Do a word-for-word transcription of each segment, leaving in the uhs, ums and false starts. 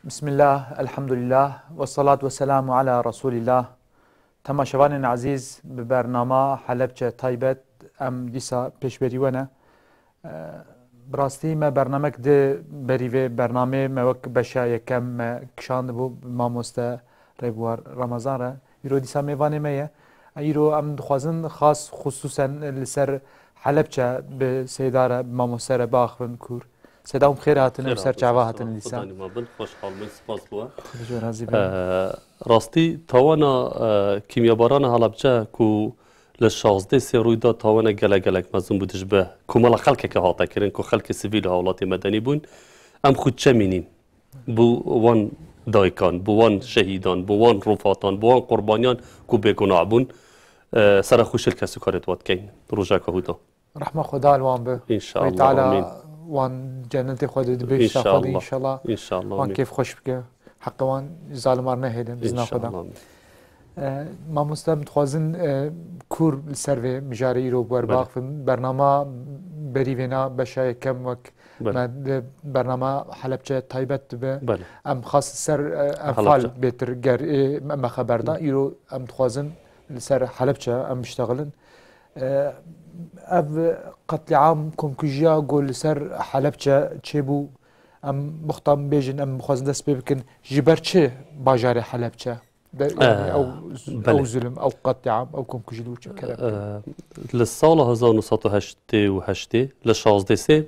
Bismillah, elhamdulillah, ve salatu ve selamu ala Resulillah. Temaşevanên ezîz, bi bernama Helebçe taybet em dîsa pêşberî we ne. Eee, bi rastî me bernamek di berî vê bernamê me wek beşa yekem me kişandibû bi mamoste Rêbûar Ramazan re. Îro dîsa mêvanê me ye. Îro em dixwazin xas xisûsen li ser Helebçe bi seyda re, bi mamoste re biaxivin kûr. Seyda, hûn bi xêr hatin, bi ser çava hatin dîsa. Xudanî ma bin, xweşhal bin, spas bi we. Xwedê ji we razî be. Eee, rastî, tawana, eee, kîmyabarana Helebçe ku li şazdeh sê rûyda, tawana gelek gelek mezin bû, dij bi komela xelkeke hate kirin ku xelkê sivîl û hawlatê medenî bûn. Em xwe çemînîn. Bo wan dayikan, bo wan şehîdan, bo wan rûfatan, bo wan qurbaniyan ku bêgunah bûn, e, sera xwe şil kesûkarê dua dikeyn. Rojeka hûda. Rehma Xweda li wan be. Înşallah, Xwedê Teala amîn. Wan cennetê Xwedê dibe, îşte Xwedê, înşallah. Înşallah. Înşallah, wan amîn. Kêf xweş bike. Heqê wan zalimar nehêlin, bizna Xweda. Înşallah, amîn. E, mamoste, em dixwazin, e, kûr li ser vê mijarê îro bi we re biaxivin. Bernama berî vêna beşa yekem wek Belê. Me di bernama Helebçe taybet dibe. Belê. Em xas ser, e, Enfal Helebçe. Bêtir ger, e, me, me xeber da. Hı. Îro em dixwazin li ser Helebçe em biştexilin. E, ev qetlîam, komkujiya ku li ser Helebçe çêbû, em bixtan bêjin, em bixwazin dest pê bikin. Ji ber çi bajarê Helebçe? De, yani, Ee, ew, belê. Ew zulm, ew qetlîam, ew komkujî li wir çêkirine. Ee, li sala hezar neh sed û heştê û heştê, li şazdeh sê,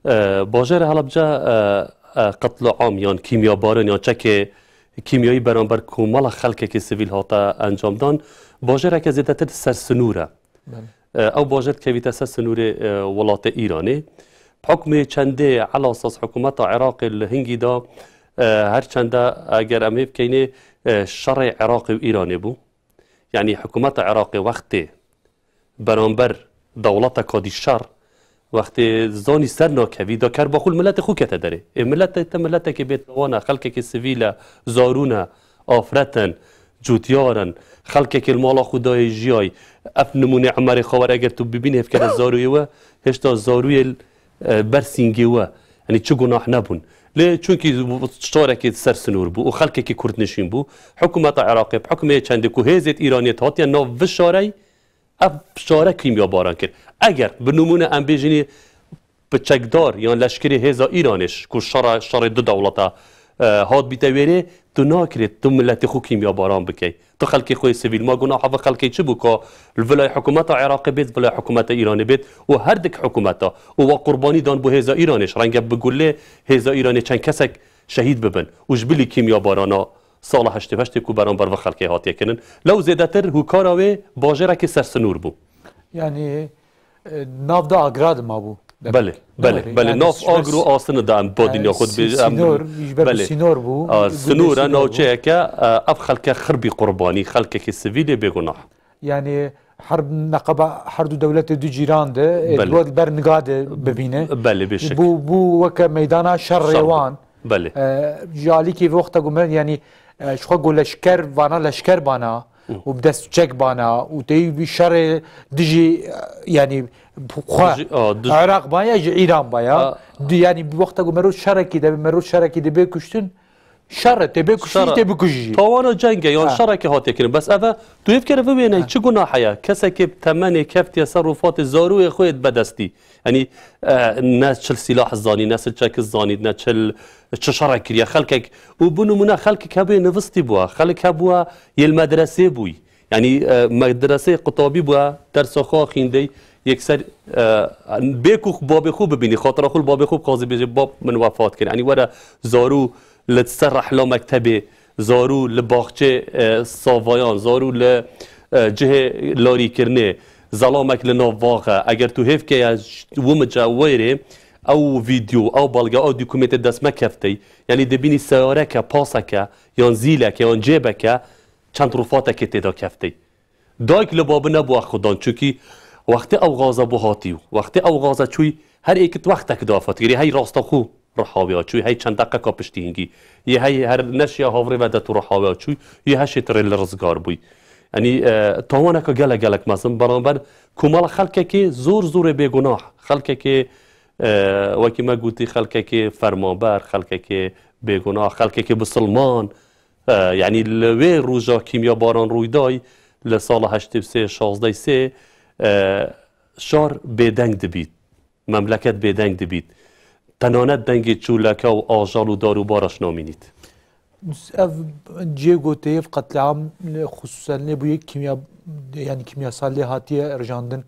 ee, bajarê Helebce, ee, ee, qetlîam yan kîmyabaran yan çekê kîmyayî beramber komela xelkekî sivîl hate encamdan, bajareke zêdetir ser sinûr e. Belê. E, ew bajar dikevîte ser sinûrê, e, welatê Îranê. Bi hukmê çendê elasas hikûmeta Iraqê li hingî de, e, her çende eger em hê bikeynê, e, şerê Iraqê û Îranê bû. Yanî hikûmeta Iraqê wextê beramber dewleta kadî şer, wextê zanî ser nakevî, da kerba xwe li miletê xwe kete derê. Ê miletê te miletekê bêtawan e, xelkekê sivîl e, zarûn e, afret in, cûtyar in, xelkekê li mala xwe dayê jiyayî. Ev nimûnê Emerê Xawer eger tu bibînî hevkere zarûyê we, hêşta zarûyê, e, ber sîngê we. Yanî çi gunah nebûn. Lê çunkî şarekê ser sinûr bû û xelkekî kurdnişîn bû, hikûmeta Iraqê bi hukmê çendê ku hêzêt Îraniyê hatiye nav vi şarey, ev şare kîmyabaran kir. Eger bi nimûne em bêjinî bi çekdar yan leşkerê hêza Îranê ji ku şera, şerê du dewleta, e, hat bîte wêrê, tu nakirê tu miletê xwe kîmyabaran bikey. Tu xelkê xwe yê sivîl, ma gunaha vê xelkê çi bû ka li vilayê hikûmeta Iraqê bêt, vilayê hikûmeta Îranê bêt û her dik hikûmeta û wa qurbanî dan bo hêza Îranê ji renge bi gulê hêza Îranê çend kesek şehîd bibin û ji bilî kîmyabarana sala heştê û heştê ku beramber vê xelkê hatiye kirin. Lew zêdetir hûkara wê bajarekê ser sinûr bû. Yanî, e, nav da agra de mabû. Belê, belê, belê. Nav agro asine de em ba dinya xwe dibê-, em sînor, ji ber belê. Sînor bû. A, sinûr e, navçeyeke, e, ev xelke xirbî qurbanî, xelkekî sivîlê bêgunah. Yanî her neqeba her du dewletê du cîran de, e, belê. Di ber niga de bibîne. Belê, bêşek. Bû, bû weke meydana şerê wan. Belê. E, ji alîkî vê wexta ku me, yanî, e, ji xwe ku leşker vana, leşker bana û bi dest çek bana û tey bi şerê dijî, e, yanî xwe, dijî, a, dij- Iraq ba ya ji Îran ba ya. A. Di, yanî bi wexta ku merov şerekî de, merov şerekî de bê kuştin, şer e, tê bê kuştin, şer e. Tê bikujî. Tawana ceng e, yan şerekê hatiye kirin. Bes ev e, tu hêv kere bibêne, çi gunah heye? Kesekê temenê keftiye ser rûfatê zarûyê xwe yê bedestî. Yanî, e, ne çil sîlah zanî, ne çil çek zanî, ne çil çi şerek kiriye. Xelkek, û bi nimûne xelkek hebûye nivistî bûye, xelk hebûye yê li medresê bûyî. Yanî, e, medresê qutabî bûye, dersa xwe xîndey, yekser, e, bê ku babê xwe bibînî, xatira xwe li babê xwe bixwazî bêjê, bab min wefat kir. Yanî were zarû li ser rehla mektebê, zarû li baxçê, e, savayan, zarû li, e, cihê larîkirinê, zelamek li nav vax e. Eger tu hêv keye wimice wêrê, ew vîdyo, ew belge, ew dokumentê dest me keftey. Yanî dibînî seyareke, paseke, yan zîleke, yan cêbeke, çend rûfatekê tê de keftey. Dayik li babî nebû xudan, çunkî wextê ew gaza bû hatî û wextê ew gaza çûyî, her êkit wextek da fetirî, hey rasta xwe rihawiya çûyî, hey çend deqeka piştî hingî, yê hey her neşiya havrê vedet û rihawiya çûyî, yê heşê tirê li rizgar bûyî. Yanî, e, tawaneke gelek gelek mezin, beramber komela xelkekê zor zorê bêgunah, xelkekê, e, wekî me gotî, xelkekê fermanber, xelkekê bêguna, xelkekî bisilman, e, yanî li wê roja kîmyabaran rûy day, li sala heştê sê, şazdeh sê, e, şar bêdeng dibît, memleket bêdeng dibît. Tenanet dengê çûleke û ajal û dar û baraş namînît. Ev cihê gotê, ev qetliam, xusûsen lê bûye kîmya, yanî kîmyasal lê hatiye erjandin.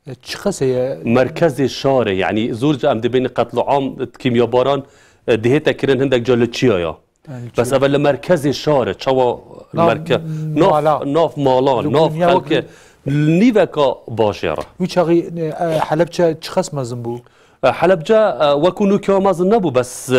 E, çi qese ye? Merkezê şarê, yanî zor ca em dibêne qetliam, kîmyabaran, e, dihête kirin hindek ca li çiyaya. Yani Bes çiya. Ev li merkezê şarê, çawa Nav merke-, nav, mala. Nav malan, Li nav gunyawa xelkê, ki- nîveka bajêr e. Wî çaxî, e, e, Helebçe çi qas mezin bû? E, Helebce, e, wekû nûka mezin nebû, bes, e,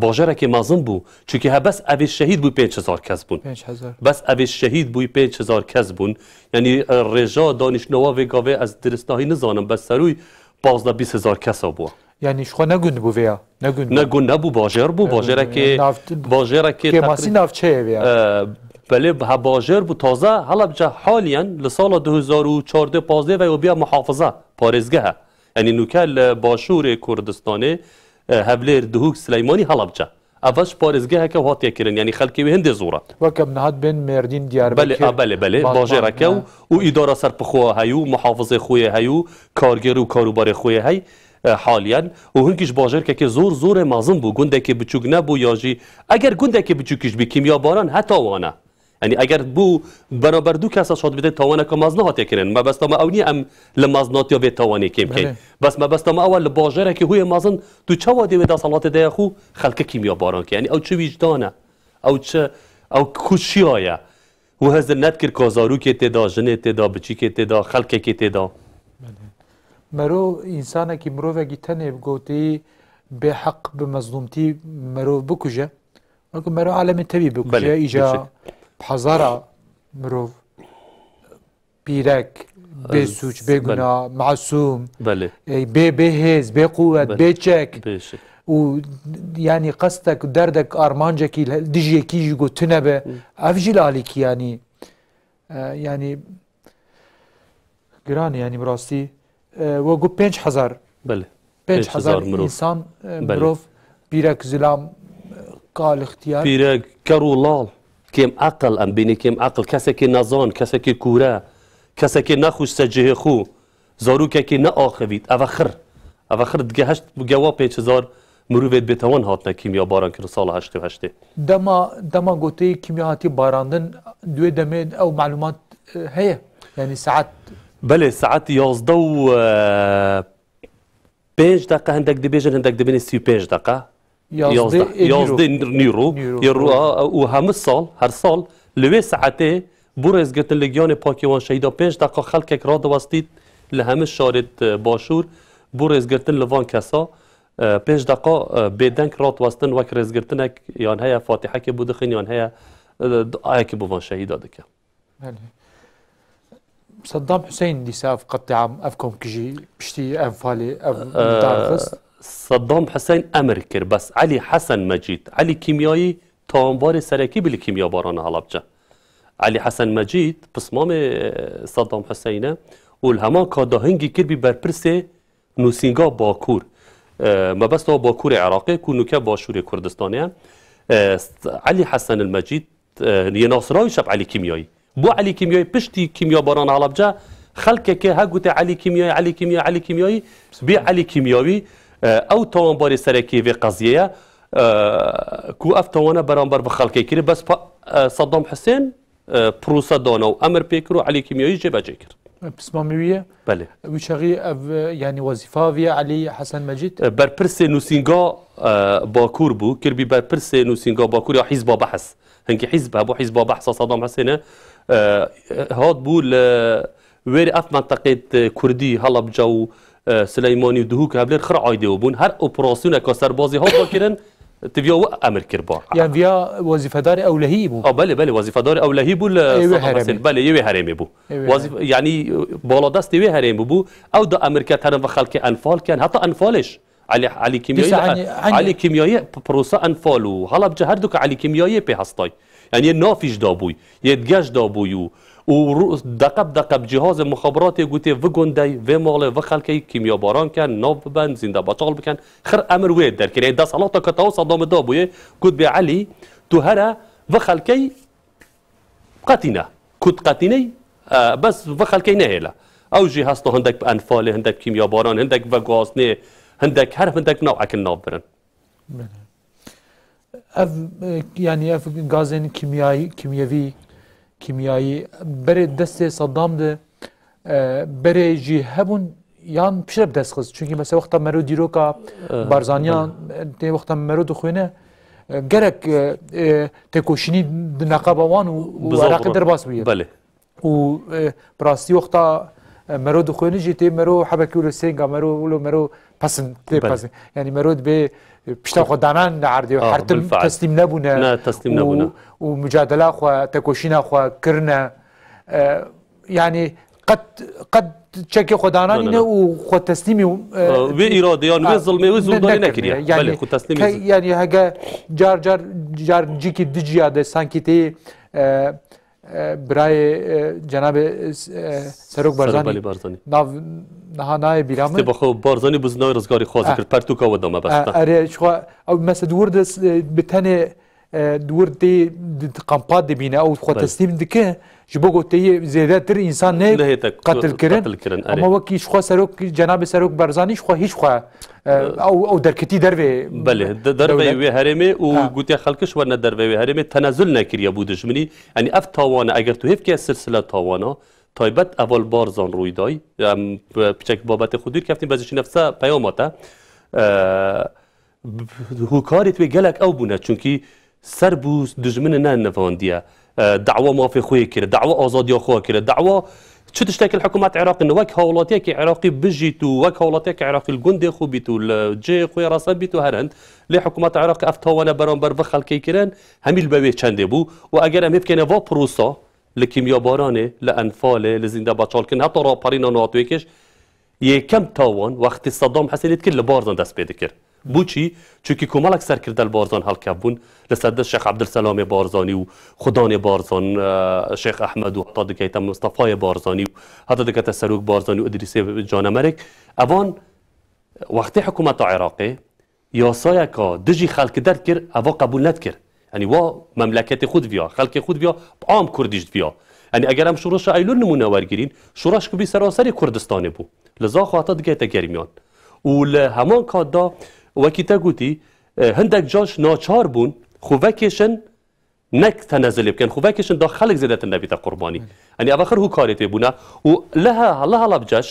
bajarekê mezin bû. Çunkî he bes evê şehîd bû pênc hezar kes bûn. Pênc hezar. Bes evê şehîd bû pênc hezar kes bûn. Yanî, e, rêja danîştnava vê gavê ez diristahî nizanim, bes serûy pazdeh bîst hezar kesa bû. Yanî ji xwe ne gund bû vêya, ne gund bû. Ne gund nebû, bajêr bû, Ne gund bû. bajêrekê, Nav-, bajêrekê kêmasî teqrî-, navçeyê vêya. E, belê, ha bajêr bû, taze Helebce haliyen li sala du hezar û çardeh pazdeh ve bûya muhafize, parêzgeh e. Yanî nûke li başûrê Kurdistanê, e, Hevlêr, Duhûk, Sileymanî, Helebce. Ev ji parêzgeheke hatiye kirin, yanî xelkê wê hindê zor e. Weke min hat bên Mêrdîn, Diyarbekir, Belê, a, belê, belê. Batman, Bajêreke he. û, û îdara serpixwe heyû, muhafizê xwe yê heyû, karger û karûbarê xwe yê hey, e, haliyen. Û hinkî ji bajêrkekê zor, zorê mezin bû. Gundekê biçûk nebû ya jî, eger gundekê biçûkî ji bî, kîmyabaran heta wan e. Yanî eger bû beraber du kesa şad bide, tawaneke mezin hatiye kirin. Mebesta me ew niye em li mezinatiya vê tawanê kêm keyn. Belê. Bes mebesta me ew e, li bajarekî huyê mezin, tu çawa dê wê desthilatê de ye xwe, xelke kîmyabaran ke. Yanî ew çi wîcdan e? Ew çi, ew ku çiya ye? Û hizir nedikir ka zarokê tê de, jinê tê de, biçîkê tê de, xelkekê tê de. Belê. Mero, însanekî, mirovekî tenê bi gotî bêheq, bi mezlûmtî merov bikuje. Weke mero alemê tevî bikuje, Belê, îca biçik. hezara mirov, pîrek, Ez, bê sûc, bê belê. guna, masûm, Belê. e, bê, bê hêz, bê quwet, Belê. bê çek. Bê çek. Û, yanî, qestek, derdek, armancekî li dijî yekî jî got tune be. Hı. Ev jî li alîkî, yanî, e, yanî, giran e, yanî, bi rastî, e, we got pênc hezar. Belê. Pênc hezar Pênc hezar mirov. însan, e, Belê. mirov, pîrek, zilam, e, kal, ixtiyar. Pîrek, ker û lal, kêm eqil, em bînî kêm eqil, kesekê nezan, kesekê kûre, kesekê nexweş ser cihê xwe, zarokekê neaxivît, ev e xir. Ev e xir digeheşt gewa pênc hezar mirovê bêtewan hatine kîmyabaran kirin sala heştê û heştê. Dema, dema gotê kîmya hatiye barandin, di wê demê ew malûmat, e, heye? Yanî saet Belê, saet yazdeh û, e, pênc deqe, hindek dibêjin, hindek dibêjin sî û pênc deqe. Yazdeh Yazdeh, ê nîro. yazdeh nîro. Nîro. Yê ro-, a, û hemû sal, her sal, li wê saetê bû rêzgirtin li giyanê pakê wan şehîda pênc deqa xelkek radiwestît li hemû şarêt, e, başûr, bû rêzgirtin li van kesa, e, pênc deqa, e, bêdeng radiwestin wek rêzgirtinek yan heye fatîhekê bû dixin yan heye, e, duayekê bû van şehîda dike. Belê. Seddam Hüseyin dîsa ev qetliam, ev komkujî, piştî enfalê, ev Ee, darxist. Seddam Hüseyin emir kir, bes Elî Hesen Mecîd, Elî Kîmyayî tawanbarê serekî bû li kîmyabarana Helebce. Elî Hesen Mecîd pismamê, e, Seddam Hüseyin e û li heman ka da hingî kir bî berpirsê nûsînga Bakur. E, mebesta Bakurê Iraqê ku nûke Başûrê Kurdistanê ye. E, Elî Hesen el Mecîd, e, yê nasraw jî Elî Kîmyayî. Bû Elî Kîmyayî piştî kîmyabarana Helebce xelkeke he gote Elî Kîmyayî, Elî Kîmyayî, Elî Kîmyayî, bî Elî Kîmyayî, e, ew tawanbarê serekê vê qeziyê ye, e, ku ev tawane beramber bi xelkê kiriye. Bes pa-, e, Saddam Husên, e, prose dana û emir pê kir û Elî Kîmyayî jêbecê kir. Pismamê wî ye? Belê. Wî çaxî ev, e, yanî wezîfa vî ye Elî Hesen Mecîd? E, berpirsê nûsînga, e, Bakur bû, kir bî berpirsê nûsînga Bakur ya Hîzba Behs. Hinkî hîzb hebû, Hîzba Behsa Sedam Husêne, e, hat bû li wêrê ev menteqê di Kurdî, Helebce û, e, Sileymanî û Duhûk hevlêr xir aydê û bûn. Her operasyoneka serbazî hat vekirin, tiviya wî emir kir ba. Yan viya wezîfedarê ewlehî bû? A, belê, belê, wezîfedarê ewlehî bû li Ê wê Sedam herêmê. Husên. Belê, yê wê herêmê bû. Ê wê Wezîf-, herêmê. Yanî, baladestê wê herêmê bû. Ew da emir ke terin ve xelkê enfal ken. Heta enfalêş. Elî, Elî Kîmyayî, Dîsa li, Elî, Elî Kîmyayî p-, prosa Enfal û Helebce her du ke Elî Kîmyayî pê hestay. Yanî yê nafî jî dabûy, yê dige jî dabûy û, û ru-, deqe bi deqe bi cihazê muxabiratê gotê, "Vi gundey, vê malê, vi xelkey kîmyabaran ken, nav biben, zîndebaçal biken." Xir emir wê derkir. Yanî desthilata ke tawa Sedamê dabûyê, got bê Elî, tu here, vi xelkey qetîne. Ku tu qetîney, e, bes vi xelkey nehêle. Ew jî hesta hindek bi Enfalê, hindek kîmyabaran, hindek veguhastinê, hindek her hindek nav ekin nav birin. Belê. Ev, e, yanî ev gazên kîmyayî, kîmyevî, kîmyayî berê destê Sedam de, e, berê jî hebûn yan piştre bi dest xist? Çünkü mesela wexta mero dîroka E, Barzaniyan, e, tê wexta mero dixwîne, e, gerek, e, e, têkoşînî di neqeba wan û, û Bizov Iraqê re. Derbas bûye. Belê. Û, e, bi rastî wexta, e, mero dixwîne jî tê mero hebekî wilo sênga mero, wilo mero pesin, tê Belê. Pesin. Yanî mero dibê, e, pişta xwe danan li erdê, Ah, her tim bilfeal. Teslîm nebûne. Ne, teslîm Û, nebûne. Û mucadela xwe, tekoşîna xwe kirine. E, yanî qet, qet çekê xwe dananîne Ne, ne, ne. Û xwe teslîmî, e, Wê îradeyan, wê ha, zilmê, wê ne, zûldarî nekiriye. Nekiriye. Yanî Belê, xwe teslîmî ke-, zil- yanî hege car, car, car cîkî du ciya de sankî tê, e, e, birayê, e, cenabê, e, Serok Barzanî. Serok Belê Barzanî. Nav niha nayê bîra min. Tê baxwe Barzanî bi zinayê rizgarî xwazî Ah. Kir. Pertûka we da me besta. Ah, erê, ji xwe, ew mesela di wir de, e, bi tenê, e, di wir tê di, di kampa dibîne, ew xwe Belê. Teslîm dike, ji bo ku tê zêdetir însan ne Nehête qetil kirin. Qetil kirin, erê. Ama wekî ji xwe Serok, cenabê Serok Barzanî ji xwe hîç xwe, e, ew, ew derketî dervê Belê, de-, dervê dewlet. Wê herêmê û Ha. Gotiye xelkiş werne dervê wê herêmê tenezul nekiriye bû dijminî. Yanî ev tawane, eger tu hêvkiye silsile tawana, taybet eval Barzan rûy day. Em bi-, piçek babetê xwe dûr keftin, bezî şî nefse peyama te. E, b-, b-, hûkarê wê gelek ew bûne, çunkî ser bû dijmine ne nivandiye. E, dawa mafê xwe yê kire, dawa azadiya xwe kire, dawa çi tiştekî li hikûmet Iraqê ne, wek hawlatiyekî Iraqî bijît û wek hawlatiyekî Iraqî li gundê xwe bît û li cihê xwe yê resen bît û her hind. Lê hikûmeta Iraqê ev tawane beramber bi xelkê kirin, hemî li be wê çendê bû û eger em hêvkene va prosa, li kîmyabaranê, li Enfalê, li zînde baçalkirin, heta raperîna Natoyê kêş, yekem tawan wextê Saddam Husênê dikir li Barzan dest pê dikir. Bo çî? Çunkî komelek serkirde li Barzan helkevbûn, li ser dest Şêx Ebdulselamê Barzanî û xudanê Barzan, e, Şêx Ehmed û heta dikeyte Mistefayê Barzanî û heta dikete Serok Barzanî û Idrîsê Canemerek. Evan wextê hikûmeta Iraqê yasayeka dijî xelkî derdikir, eva qebûl nedikir. Yanî wa memleketê xwe diviya, xelkê xwe diviya, bi am Kurdî jî diviya. Yanî eger em şoreşa Eylûl nimûne wergirîn, şoreş ku bî seraserê Kurdistanê bû. Li Zaxo heta digihête Germiyan. Û li heman kat de wekî te gotî, e, hindek caş naçar bûn xwe vekêşin, nek tenezulê bikin, xwe vekişin da xelk zêdetir nebîte qurbanî. Yanî ev axir hûkarê tê bûne û li he-, li Helebce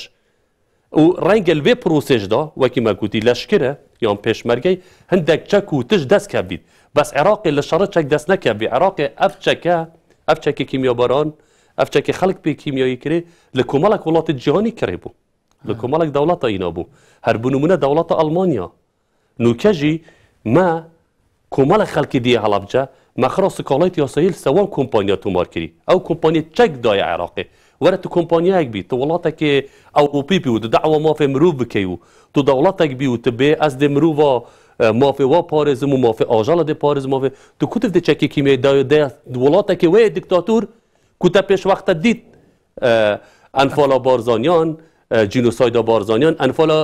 û rengê li vê prosê jî de, wekî me gotî, leşkir e yan pêşmergey, hindek çek û tij dest kevbît. Bes Iraqê li şerê çek dest nekevbî. Iraqê ev çeke, ev çekê kîmyabaran, ev çekê xelk pê kîmyayî kirê, li komelek welatê cîhanî kirê bû. Li komelek dewleta îna bû. Her bi nimûne dewleta Almanya. Nûke jî me komelek xelkê diyê Helebce, me xira sikalayê yasayî li ser wan kompanya tomar kirî. Ew kompanya çek daye Iraqê. Were tu kompanyayek bî, tu welatekê Ewropî bî û tu dawa mafê mirov bikey û tu dewletek bî û tu bê ez dê mirova, e, mafê wa parêzim û mafê ajala dê parêzim, mafê tu ku tu dê çekê kîmyayî dayê de welatekê wê diktator ku te pêş wexte dît, e, Enfala Barzaniyan, e, cînosayda Barzaniyan, Enfala,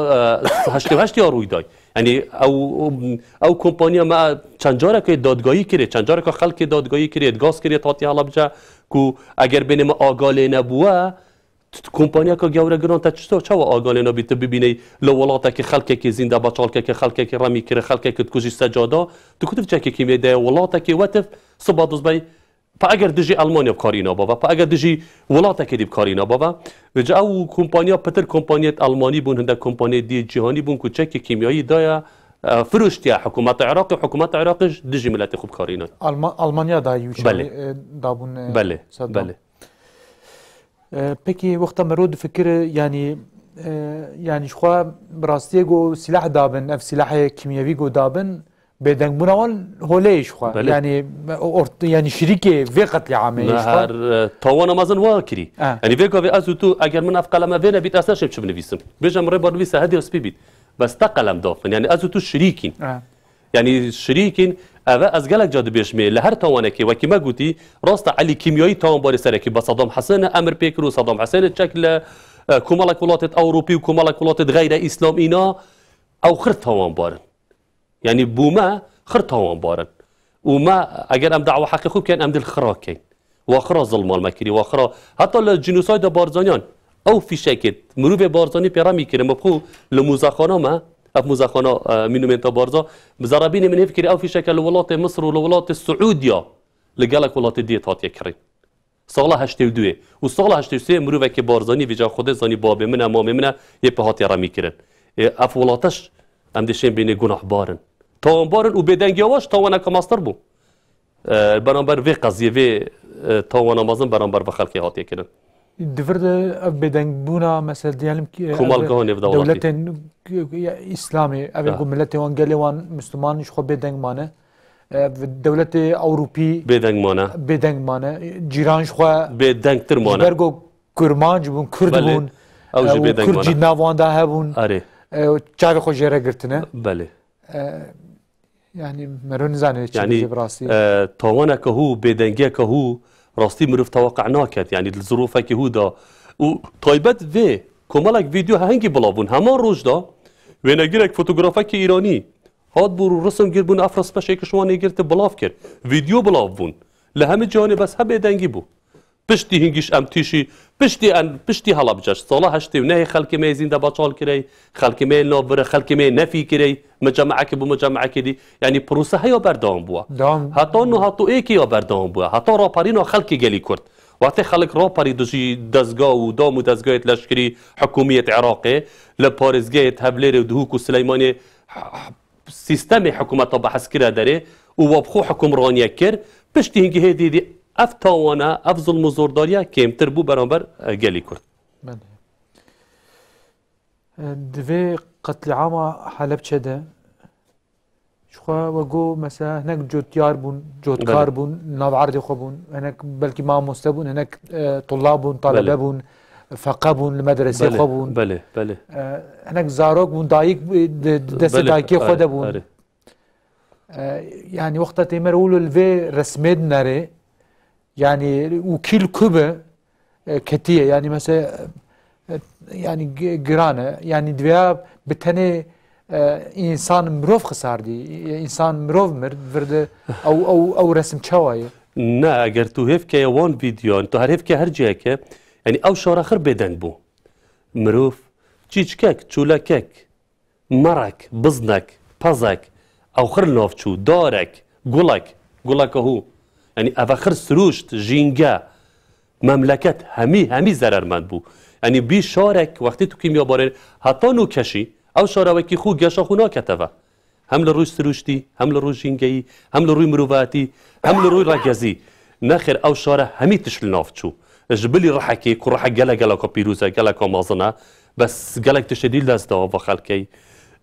e, heştê û heşt ya rûyday. Yanî ew, ew kompanya me çend careke dadgayî kirê, çend careke xelkê dadgayî kirê, gaz kirê hatiye Helebce ku eger bênê me aga lê nebûwe, t-, t-, kompanyaka gewre giran te çito çawa aga lê nabî tu bibîney li welatekî xelkekî zînde baçalkeke, xelkekî remî kire, xelkekî dikujî secada, tu ku tu çekê kîmyê de welatekî wetif, siba dozbey Pa eger dijî Almanya bi karî nabava, pa eger dijî welatekê dî bi karî nabava, vêca ew kompanya pitir kompanyêt Almanî bûn, hindek kompanyêt dî cîhanî bûn ku çekê kîmyayî daya, e, firoştiye hikûmeta Iraqê, hikûmeta Iraqê jî dijî miletê xwe bi karî nayê. Alma-, Almanya dayî wî Belê. Çaxê, e, dabûn, e, Belê, Seddam. Belê. E, pekî wexta mero difikire, yanî, e, yanî ji xwe bi rastiyê go sîlah dabin, ev sîlahê kîmyevî go dabin, bêdengbûna wan holê ye ji xwe. Belê. Yanî, ort-, yanî şirîkê vê qetlîamê ye ji xwe. Her, e, tawana mezin wa kirî. E. Yanî vê gavê ez û tu, eger min ev qeleme vê nebît, ez neşêm çi binivîsim. Bêje min rêbar nivîse hediya spî bît. Bes te qelem dafin. Yani ez û tu şirîkîn. E. Yani şirîkîn, eve ez gelek ca dibêjmê. Li her tawanekê, wekî me gotî, rast e Elî Kîmyayî tawanbarê serekî be Saddam Husêne emir pê kir û Saddam Husêne çek li, e, komelek welatêt Ewropî û komelek welatêt xeyre Îslam îna, ew xir tawanbar in. Yani bû me xir tawanbar in. Û me, eger em dawa heqê xwe bikin, em dil xira keyn. Wa xira zilmal me kirî, wa xira. Heta li cînosayda Barzaniyan, ew fîşekê, mirovê Barzanî pê remî kirin, me xwe li muzexana me, ev muzexana, e, mînumenta Barza, bi zerrebînê min hêv kirî, ew fîşeke li welatê Misir û li welatê Siûdiya, li gelek welatê diyê hatiye kirin. Sala heştê û duyê. Û sala heştê û sê mirovekî Barzanî vêca Xwedê zanî babê min e, mamê min e, yê pê hatiye remî kirin. Ê, ev welate ş-, em dê şên bênê gunahbar in. Tawanbar in û bêdengiya wan ji tawaneke mestir bû. E, beramber vê qeziyê, vê, e, tawana mezin beramber vê xelkê hatiye kirin. Di vir de ev bêdengbûna, mesela, diyelim ki, ev Komalka hûn ê bi dewletê. Dewletên, ya, Îslamê, ev ê Ya. ku miletê wan, gelê wan, Müslüman ji xwe bêdeng mane. E, dewletê Ewropî Bêdeng mane. bêdeng mane. Cîran ji xwe Bêdengtir ji mane. ber ku Kurmanc bûn, Kurd Belê. bûn, Ew jî e, û bêdeng Kurd mane. jî nav wan de hebûn. Erê. E, çavê xwe jê re girtine. Belê. E, yani, mero nizane çi Yani, bêje bi rastî. e, tawaneke hû, bêdengiyeke hû, rastî mirov teweqe naket. Yani, li zirofekî hû de. Û taybet vê, komelek vîdeo hengî bila bûn. Heman roj de, wênegirek fotografekî îranî, Hat bû û risim gir bûn, ev rispek êk ji wan ê girti bilav kir. Vîdeo bilav bûn. Li hemî cîhanê bes hebê dengî bû. Piştî hingî ji em tîşî, piştî em, piştî Helebce, ji sala heştê û nehê xelkê me yê zînde beçal kirey, xelkê me yê li nav vir e, xelkê me yê nefî kirey, micemeekê bû micemeekê dî. Yanî pirûse heya berdewam bûye. Dewam. Heta niha to êkê ya berdewam bûye. Heta raperîna xelkê gelî Kurd. Wextê xelk raperî dijî dezga û dam û dezgahêt leşkerî, hikûmiyêt Iraqê, li parêzgehêt Hevlêrê û Duhok û Sileymanê sîstemê hikûmeta behs kire derê û we bi xwe hikûmraniyek kir, piştî hingî hê dî dî ev tawana, ev zilm û zordariya kêmtir bû beramber, e, gelî Kurd. Belê. E, di vê qetlîama Helebçe de ji xwe we got, mesela, hinek cotyar bûn, cotkar Belê. bûn, li nav erdê xwe bûn, hinek belkî mamoste bûn, hinek, e, tulab bûn, talebe Belê. bûn, feqe bûn, li medresê Belê, xwe bûn. belê, belê. E, hinek zarok bûn, dayik, e, di, di destê Belê, dayikê xwe erê, de bûn. erê. E, yani wexta tê me re wilo li vê resmê dinere, yani û kî li ku be, e, ketiye. Yani mesela, e, yani gi-, giran e. Yani divêya bi tenê, e, însan mirov xisardî. Însan mirov mir, vir de ew, ew, ew resim çawa ye? Ne, eger tu hêvkeye wan vîdyoyan, tu her hêvke her ciheke, yani ew şara xir bêdeng bû. Mirov, çîçkek, çûlekek, merek, biznek, pezek, ew xir li nav çû, darek, gulek, guleke hû. Yanî eve xir sirûşt, jînge, memleket, hemî, hemî zerermend bû. Yanî bî şarek, wextê tu kîmyabarê heta nû keşî, ew şara wekî xwe geşa xwe nakete ve. Hem li rûy sirûştî, hem li rûy jîngeyî, hem li rûy mirovatî, hem li rûy regezî. Nexêr ew şare hemî tişt li nav çû. Ji bilî rihekê, ku rihek gelek geleka pîroz e, geleka mezin e, bes gelek tiştê dî li dest da va xelkê,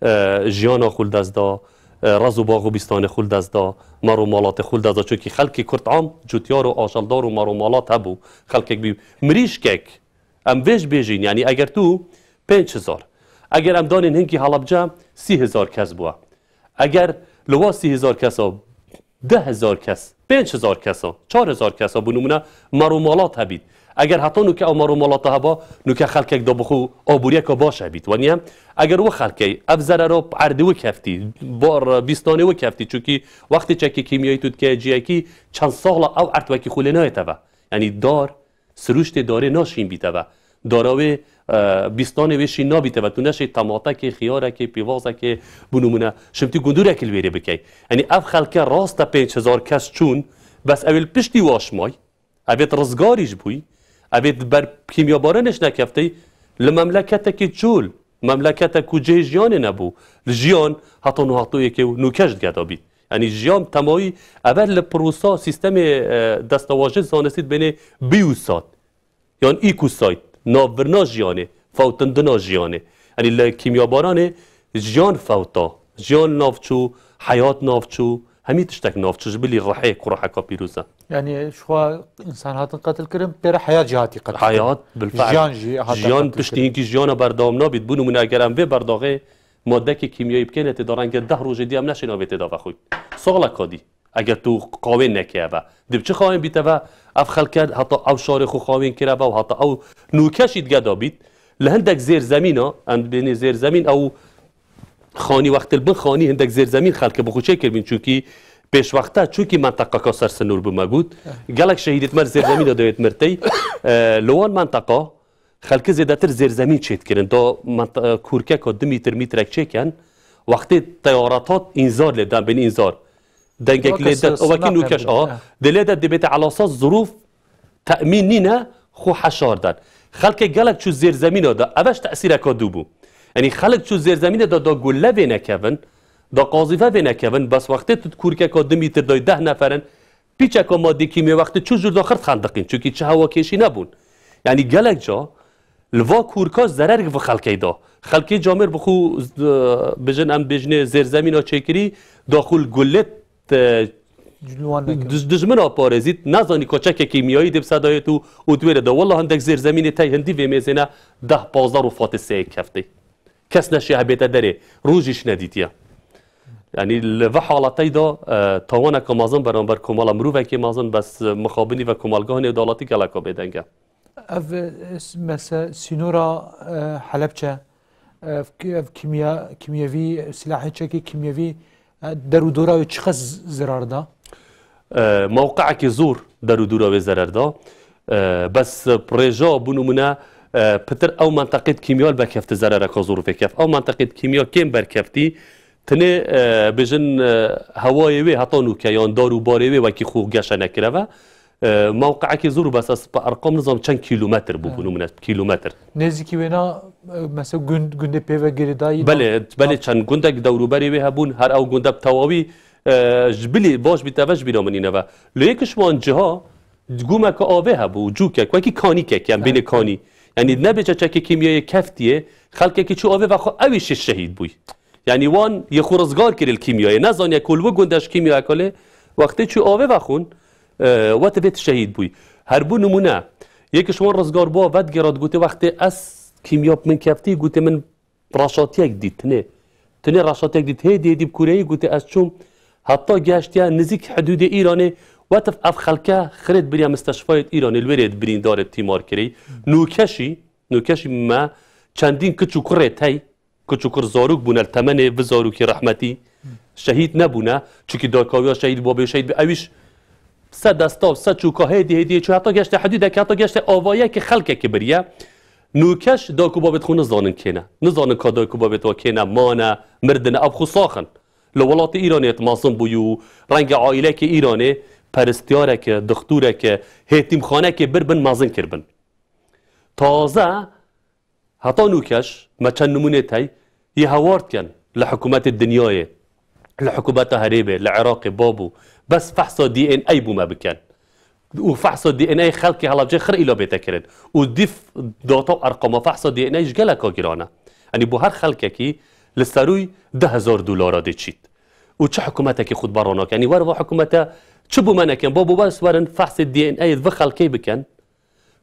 e, jiyana xwe li dest da, e, rez û bax û bîstanê xwe li dest da, mar û malatê xwe li dest da. Çunkî xelkê Kurd am, cutyar û ajeldar û mar û malat hebû. Xelkek bî mirîşkek, Em vê ji bêjîn, yanî eger tu pênc hezar, eger em danên hinkî Helebce sî hezar kes bûye. Eger li wa sî hezar kesa deh hezar kes, pênc hezar kesa, çar hezar kesa bi nimûne mar û malat hebît. Eger heta nûke ew mar û malata heba, nûke xelkek da bi xwe aboriyeka baş hebît. Waniye? Eger wi xelkey, ev zerera erdê wi keftî, bar bîstanê wi keftî. Çunkî wextê çekê kîmyayî tu dikeye ciyekî, çend sala ew erd wekî xwe lê nayê teve. Yanî dar, Sirûştê darê naşîn bîte ve. Dara wê, e, bîstanê wê şîn nabîte ve. Tu neşê tematekê, xiyarekê, pîvazekê, bi nimûne, şimtî gundûrekê li wêrê bikey. Yanî ev xelke rast e pênc hezar kes çûn, bes ew ê li piştî waşmay, ev ê rizgarî ji bûy, ev ê ber kîmyabaranê ji nekeftey, li memleketekî çûl, memleketek ku cihê jiyanê nebû, li jiyan heta niha tu êkê û nûke ji digeda bît. Yanî jiyan temayî, ev e li pirosa sîstemê, e, destewajê zanistî dibênê bî û sat. Yan ecocide, navbirina jiyanê, fewtindina jiyanê. Yanî li kîmyabaranê jiyan fewta, jiyan navçû, heyat navçû, hemî tiştek navçû ji bilî rihê ku riheka pîroz e. Yanî ji xwe însan hatin qetil kirin, pê re heyat jî hatî qetil kirin. Heyat, bilfehl. Jiyan jî hate Jiyan qetil piştî kirin. Hinkî jiyana berdewam nabît. Bi nimûne eger em vê berdaxê Madekê kîmyayî bikêne tê de renge deh rojê dî em neşên avê tê de vexwîn. Salek kadî. Eger tu qawên nekeye ve. Dê bi çi qawên bîte ve? Ev xelke heta ew şarê xwe qawên kire ve û heta ew nûkeşî dige da bît. Li hindek zêrzemîna, em dibênê zêrzemîn ew xanî wextê li bin xanî hindek zêrzemîn xelke bi xwe çêkiribîn. Çunkî pêşwexte, çunkî menteqaka ser sinûr bi me got. Gelek şehîdêt me li zêrzemîna de yêt mirtey. E, li wan menteqa xelkê zêdetir zêrzemîn çêdikirin. Da menta-, kûrkeka du mîtir, mîtrek çêken. Wextê teyarat hat, înzar lê dan, bên înzar. Dengek lê de, o wekî nûkeş a. Dê lê de dibête elasa zirûf temîn nîne, xwe heşar dan. Xelkê gelek çû zêrzemîna de, ev ji tesîreka dû bû. Yanî xelk çû zêrzemîna de, da gulle vê nekevin, da qazîfe vê nekevin, bes wextê tu kûrkeka du mîtir dayî deh neferin, pîçeka madê kîmyayî wextê çû jûr da xirt xendiqîn, çunkî çi hewakêşî nebûn. Yanî gelek ca li va kûrka zererek bi xelkê da. Xelkê camêr bi xwe, e, bijin em bêjinê zêrzemîna çêkirî, da xwe li gulê, e, Ji wan nekin. dij-, dijmina parêzît, nezanî ka çekê kîmyayî dê bi sedayêt û, û di wê re de. Wela hindek zêrzemînê tey hindî vê mêzêne deh pazdeh rûfatê seyek heftê. Kes neşiya hebête derê, rojî ji nedîtiye. Yanî li vê halatey de, e, tawaneke mezin beramber komala mirovekê mezin, bes, e, mixabinî ve komalgeha nêwdalatî geleka bêdeng e. Ev, e, s-, mese-, sînora, e, Helepçe, ev ki-, ev kîmya-, kîmyevî, silahê çekê kîmyevî, e, der û dora wê çiqas zirar da? E, mewqeekî zor der û dora wê zerer da. E, bes rêja, bo nimûne, e, pitir ew menteqê di kîmya li berkefti zerereka zor vêkef. Ew menteqê di kîmya kêm berkeftî, tenê, e, bêjin, e, hewayê wê heta nûke yan dar û barê wê wekî xwe geşe nekireve. E, mewqeekî zor bes ez bi erqam nizam çend kîlometr bû, bo nimûne kîlometr. Nêzîkî wêna, e, mesela gund, gundê pê ve girêdayî da? Belê, belê, çend gundek dewrûberê wê hebûn, her ew gundek tewawî, e, ji bilî baş bî te ve ji bîra min îne ve. Lê yek ji wan ciha, gumeke avê hebû, cûkek, wekî kanîkek, em bênê kanî. Yanî nebêje çekê kîmyayê keftiye, xelkekî çû avê ve xwe ewî şi şehîd bûy. Yanî wan yê xwe rizgar kirî li kîmyayê. Nezaniye ku li wi gundek ji kîmyayeka lê wextê çû avê vexwin, e, we ti vê ti şehîd bûy. Her bo nimûne, yek ji wan rizgar bû, vedigera digotê wextê ez kîmya bi min keftî, gotê min reşatiyek dît, tinê. Tinê reşatiyek dît, hêdî, hêdî bi kureyî gotê ez çûm, heta geştiye nizîk hidûdê Îranê, wetif ev xelke xirêt biriye misteşfayêt Îranê, li wê rê birîndarê tîmar kirî. Nûkeşî, nûkeşî me çendîn kiç û kurê tey, kiç û kur zarok bûne li temenê vi zarokî rehmetî, şehîd nebûne, çunkî dayka wî ya şehîd bû, babê şehîd bû, ewîş se desta, se çûka hêdî hêdî çû heta geşte hidûdekê, heta geşte avayekê xelkekê biriye. Nûkeş dayk û babêt xwe nizanin kê ne. Nizanin ka dayk û babêt wa kê ne, mane, mirdine, ev xwe sax in. Li welatê Îranê et mezin bûyî û renge aîlekê Îranê peristiyareke, dixtûreke, hêtîmxanekê bir bin mezin kiribin. Taze heta nûkeş me çend nimûnê tey yê hewar dikin li hikûmetê dinyayê, li hikûmeta herêmê, li Iraqê babû bes fehsa D N A bû me bikin. Û fehsa D N A xelkê Helebcê xir îla bête kirin. Û dîf data û erqama fehsa D N A ji geleka giran e. Yanî bo her xelkekî li serûy du hezar dolara dê çît. Û çi hikûmetekî xwe di ber re nake? Yanî wer va hikûmete çi bû me nekin? Babû bes werin fehsê D N A yê di vi xelkê bikin.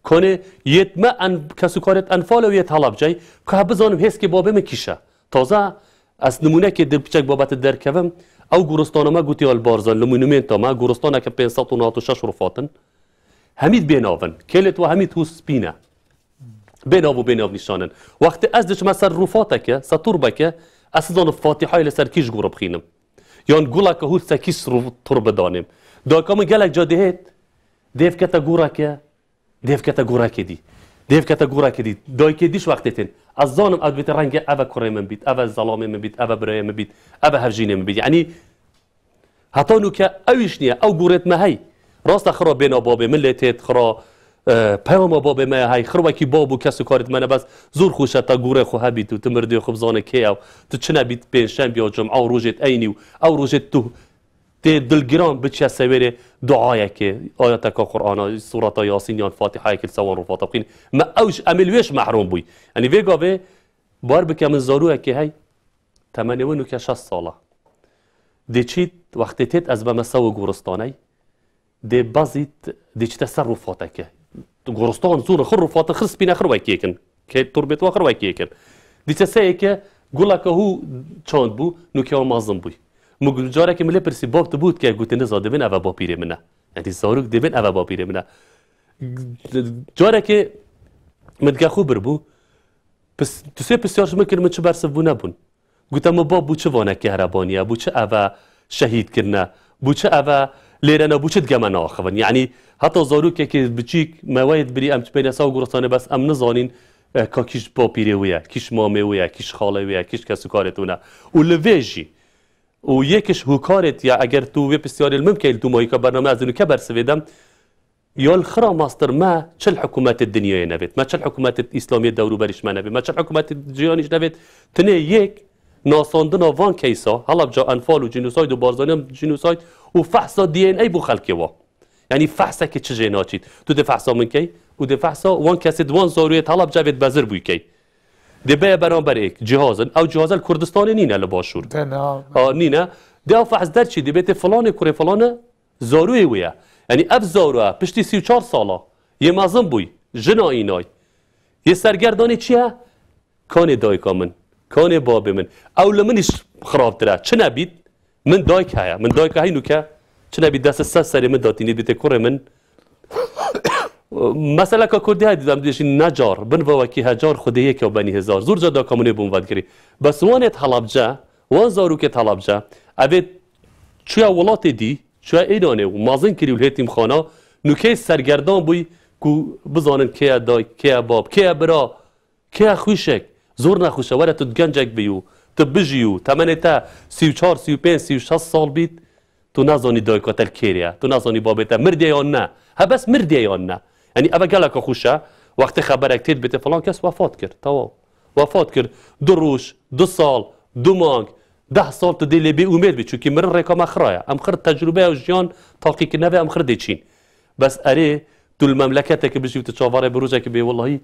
Konê yêt me en-, kesûkarêt Enfal û yêt Helebceyê, ku hebe bizanim hêskê babê min kîş e. Taze ez nimûnekê di piçek babetê derkevim, ew goristana me gotiye li Barzan, li monumenta me, goristaneke pênc sed û newed û şeş rûfat in. Hemî bênav in. Kêlêt we hemî hûs spî ne. Bênav û bênav nîşan in. Wextê ez diçime ser rûfateke, ser turbeke, ez nizanim Fatîhayê li ser kî ji gor bixînim. Yan guleke hûr ser kî rû-, turbe danêm. Dayika min gelek ca dihêt, dêv kete goreke, Dêv kete goreke dî. Dêv kete goreke dî. Dayikê dî ji wextê tên. Ez zanim ev dibête rengê eve kurê min bît, eve zelamê min bît, eve birayê min bît, eve hevjînê min bît. Yanî heta nûke ew îş niye. Ew gorêt me hey. Rast e xira bêna babê min lê têt, xira, e, peyama babê me hey. Xir wekî bab û kes û karêt me ne bes zor xweş e te gorê xwe hebît û tu mirdê xwe bizanê kê ew. Tu çi nebît pêncşembiya, cuma û rojêt eynî û ew rojêt tu Tê dilgiran biçe sewêrê duayekê, ayeteka Qur'ana, sureta Yasîn yan Fatihayekê li ser wan rûfata bixîn. Me ew ji, em ê li wê ji mehrûm bûy. Yanî vê gavê bar bike min zarûyekê hey, temenê wê nûke şeş sala. Dê çît, wextê têt ez beme sew goristaney, dê bezît, dê çîte ser rûfateke. Goristan zûr xir rûfata xir spîne xir wekî yekin. Kê turbêt wa xir wekî yekin. Dîçe seyeke Guleke hû çand bû, nûke wan mezin bûy. Min gu-, carekê min lê pirsî, bab tu bû dike, gote, niza, dibên eve bapîrê min e. Yanî zarok dibên eve bapîrê min e. Carekê min dike xwe birbû, pis-, tu sê pisyar ji min kir, min çi bersiv bû nebûn. Gote min, bab, bû çi vanekê herebaniye, bû çi eve şehîd kirine, bû çi eve lêrene, bû çi dike me neaxivin. Yanî heta zarokekê biçîk me wê dibirî, em çi pêne ser goristanê, bes em nizanîn, eh, ka kî ji bapîrê wê ye, kî ji mamê wê ye, kî ji xalê wê ye, kî ji kesûkarê tune. Û li vê jî, û yek ji hûkarê ya, eger tu vê pisyarê li min bikey, li dûmayîka bername ez ê nûke bersivê dem, ya li xira mastir me çi li hikûmetê dinyayê nevêt, me çi li hikûmetê îslamiyê dewrûberî ji me nevêt, me çi li hikûmetê cîhanî ji nevêt, tinê yek nasandina van keysa, Helebca, Enfal û cînosayd û Barzaniya cînosayd û fehsa D N A bo xelkê wa. Yanî fehsekê çi jê naçît. Tu dê fehsa min key û dê fehsa wan kesê di wan zarûyê di Helebca vê di bezir bûy key. Dê beye beramber êk cihazin. Ew cihazê li Kurdistanê nîne, li Başûr. Dena. A, nîne. Dê ew fehs derçî, dê bê tê filanê kurê filane zarûyê wê ye. Yanî ev zarû ye, piştî sî û çar sala yê mezin bûy, jina înay. Yê sergerdanê çi ye? Kanê dayika min, kanê babê min. Ew li min îş xirabtir e. Çi nebît? Min dayik heye. Min dayika heynuke. Çi nebît dest ser serê min datînî bîtê kurê min. Meseleka Kurdî heye didem dibêjin necar. Bin ve wekî hecar, Xwedê yek ya benî hezar. Zor ca dayika min ê bûn vedgirî. Bes wanê di Helebce, wan zarokê di Helebce, evê çuya welatê dî, çuya Êranê û mezin kirî û li hêtîmxana, nûkeyê sergerdan bûy ku bizanin kê ye dayik, kê ye bab, kê ye bira, kê ye xwişek. Zor nexweş e, were tu gencek bî û tu bijî û temenê te sî û çar, sî û pênc, sî û şeş sal bît, tu nezanî dayika te li kêrê ye, tu nezanî babê te mirdiye yan ne. He bes mirdiye yan ne. Yanî eve geleka xweş e, wextê xeberek tê dibêtê filan kes wefat kir, tewam. Wefat kir, du roj, du sal, du mang, deh sal tu dê lê bê umêd bî, çunkî mirin rêka me xira ye. Em xir tecrûbeya jiyan taqîkirine vê em xir dê çîn. Bes erê, tu li memleketekê bijî û tu çavarê bi rojekê bê, wellahî,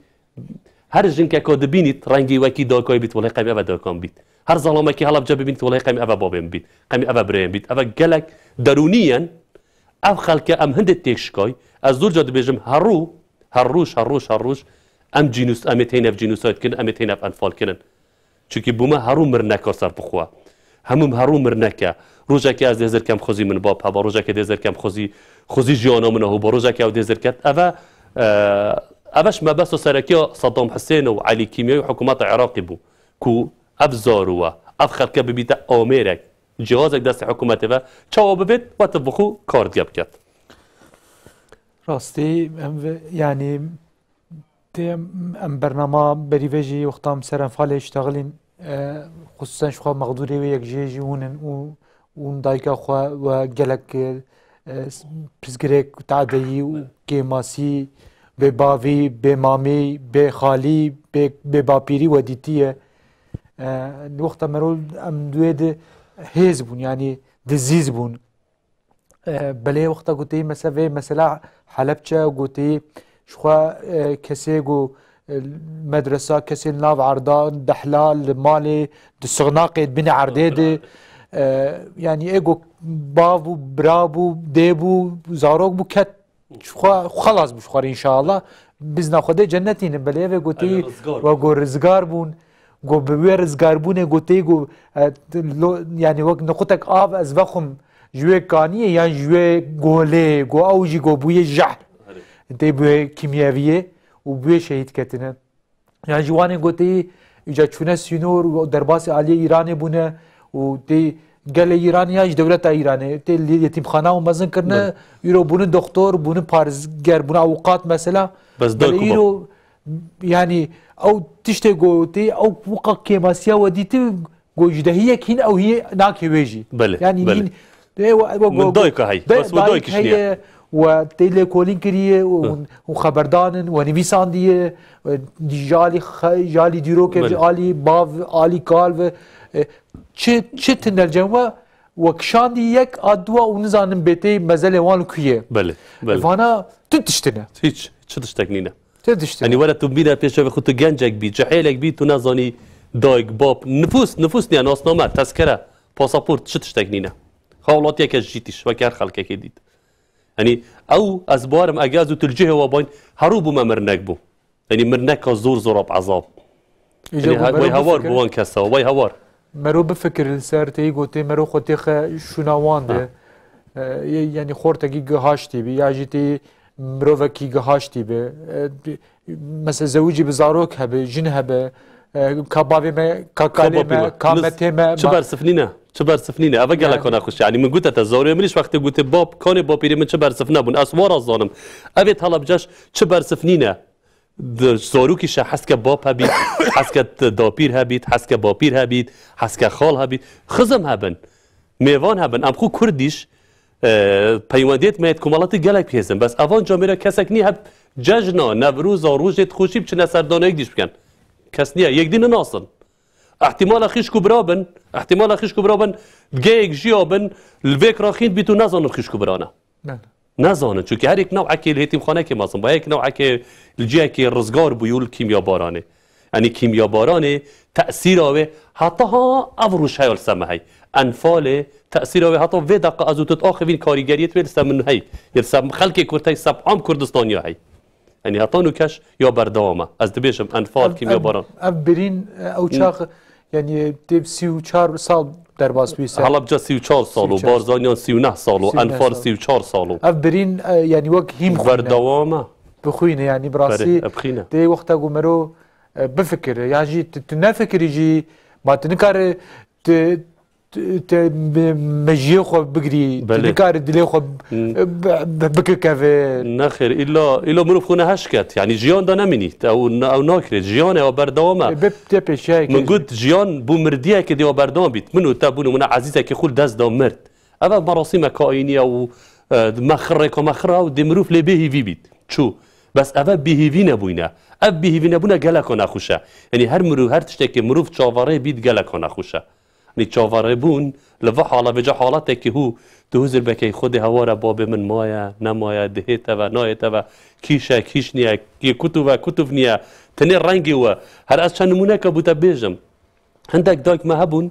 her jinkeka dibînît, rengî wekî dayikayê bît, welê qemî eve dayikan bît. Her zalamekî Helebce bibînît, welê qemî eve babên bît, qemî eve birayên bît. Eve gelek derûnî yen, ev xelke em hindê têk şikay. Ez zor ca dibêjim, her rû, her roj, her roj, her roj, em cînus-, em ê tênev cînûsayd kirin, em ê tênev enfal kirin. Çunkî bûme herû mirneka ser bi xwe. Hemû herû mirneke. Rojekê ez dê zirkem xwezî min bab heba, rojekê dê zirkem xwezî, xwezî jiyana min hûba, rojekê ew dê zirket. Eve, e, eve ji mebesta serekiya Saddam Husên û Elî Kîmyayî û hikûmeta Iraqê bû ku ev zarû we, ev xelke bibîte amêrek, cihazek destê hikûmetê ve, çawa bibêt, we tu bi xwe kar diye biket. Rastî, em ve, yanî, Tê em, em bernama berî vê jî wexta em ser enfalê ştexilîn, e, xusûsen ji xwe mexdûrê wê yek jê jî hûn in û hûn dayika xwe we gelek, e, s-, pirsgirêk, tadeyî û kêmasî, bêbavî, bêmamî, bêxalî, bê, bêbapîrî we dîtiye. E, di wexta mero em di wê di hêz bûn, yanî di zîz bûn. E, belê wexta gotî mese-, vê mesela Helebçe gotî, ji xwe, e, kesê ku, e, medresa, kesê li nav erda, dehla li malê, di sixnaqê, di binê erdê de, e, yanî ê ku bav bû, bira bû, dê bû, zarok bû, ket, ji xwe xelas bû ji xwe re înşallah. Bizna Xwedê cennetî ne, belê vê gotî, we ku rizgar bûn, ku bi wê rizgarbûnê gotî ku, e, lo-, yanî wek niqutek av ez vexwim, ji wê kaniyê yan ji wê golê, go ew jî go bûye jehr. Erê. Tê bûye kîmyeviyê û bûye şehîd ketine. Yan jî wanê gotî, îca çûne sînor û derbasê aliyê Îranê bûne û tê gelê Îranê ya ji dewleta Îranê, tê li yetîmxana û mezin kirine, Belê. îro bûne doktor, bûne parêzger, bûne avûkat mesela. Bes Belê dayik û bab. îro, yanî ew tiştê gotî, ew wika kêmasiya we dîti, Go ji dehiyek hîn ew hî nake wê jî. Belê, Yanî belê. nîn, ê, we, we, Min go, dayika hey, de-, bes we dayik dayik iş niye. heye, we tê lêkolîn kiriye, û, Hı. û xeberdan in, we nivîsandiye, we ji alî xe-, ji alî dîrokê, Belê. ji alî bav, alî kal ve, e, çi, çi tine cem we, we kişandî yek a dua û nizanin bê tê mezelê wan li ku ye. Belê, belê. Vana tu tiştine. Hiç, çi tiştek nîne. Tê diştê. Yanî were tu bîne pêşevê xwe, tu gencek bî, cihêlek bî, tu nezanî dayik, bab, nifûs, nifûs niye, nasname, tezkere, pasaport, çi tiştek nîne. Hawlatiyeke jî tîş, weke her xelkekê dît. Yanî ew, ez barim, ege ez û tu li cihê we bayn, herû bûme mirnek bû. Yanî mirneka zor, zor ap ezab. Îca Yanî ku he- mero Wey hawar bifikire, bi wan kesa, wey hawar. Mero bifikir li ser têyî gotê mero xwe têxe şûna wan de. Ha. E, ye- yanî xortekî gihaştî bî ya jî tê mirovekî gihaştî bi. E, di- mesela zewicî bi zarok hebe, jin hebe, e, ka bavê me, ka kalê Xwe bapî me, me. ka Niz- metê me, Çi ma- bersif nîne? Çi bersif nîne? Eve geleka Yani nexweş e. Yanî min gote te, zarokê min jî wextê gote bap, kanê bapîrê min çi bersif nebûn. Ez wara zanim. Evê Helebce jî çi bersif nîne? Di zarokî şe heske bap hebît, heske t- dapîr hebît, heske bapîr hebît, heske xal hebît. Xizim hebin, mêvan hebin. Em xwe Kurdîş, e, peywendiyet me yê komelatî gelek hêzin. Bes evan camêra kesek nî heb cejna, Newroza, rojê xweşî biçine ser dana yek dîş bikin. Kes niye, yek dî ninasin. Ehtimala xîşk û bira bin, ehtimala xîşk û bira bin, geyek jiya bin, li vêk raxînd bît û nezanin xîşk û bira ne. Bele. Nezanin, çunke her yek newekê li hêtîmxanekê mezin bû, her yek newekê li cihekê rizgar bû û li kîmyabaranê. Yanî kîmyabaranê tesîra wê heta ha ev roj heye li ser me hey. Enfalê tesîra wê heta vê deqa ez û tu axivîn karîgeriyet wê li ser min hey. Li ser xelkê Kurd hey, ser am Kurdistaniya hey. Yanî heta nûkeş ya berdewam e. Ez dibêjim enfal, Ev, ev, kîmyabaran. ev birîn, e, ew Hı. çax, yanî tê sî û çar sal derbas bû ser. Helebce sî û çar sal û Sî û çar. Barzaniyan sî û neh sal û Sî û neh enfal sal. sî û çar sal û. Ev birîn, e, yanî wek hîm xwîne. Berdewam e. Bixwîne, yanî bi rastî Berê, e, bixîne. Tê wexta ku mero, e, bifikire, yan jî tu, tu nefikirî jî, ma tu nikare tu, tu, tu me-, mejiyê xwe bigirî, tu Belê. nikare dilê xwe Hmm. bi-, bi-, bikikeve. Nexêr, îlla, îlla mirov xwe neheş ket. Yanî jiyan de nemînî. Ew, ew nakirê. Jiyan e, ew berdewam e. E, bi-, tê pêşiyayekê Min jî. got, jiyan bû mirdiyekê dê ew berdewam bît. Min û te bûn û min ezîzekê xwe li dest da mird. Ev, ev merasîmeke ayînî ye û, e, me xirrê ku me xirra û dê mirov lê bêhîvî bît. Çû. Bes ev, ev bêhîvî nebûyne. Ev bêhîvî nebûne geleka nexweş e. Yanî her mirov, her tiştekê mirov çaverê bît geleka nexweş e. Yanî çaverêbûn li vê hala, vêca halatekî hû, tu huzir bekey Xwedê hewar e, babê min maye, nemaye, dihête ve, nayête ve, kîş e, kîş niye, yê kutû ve, kutûv niye, tenê rengê we. Her ez çend nimûneke bo te bêjim. Hindek dayik me hebûn,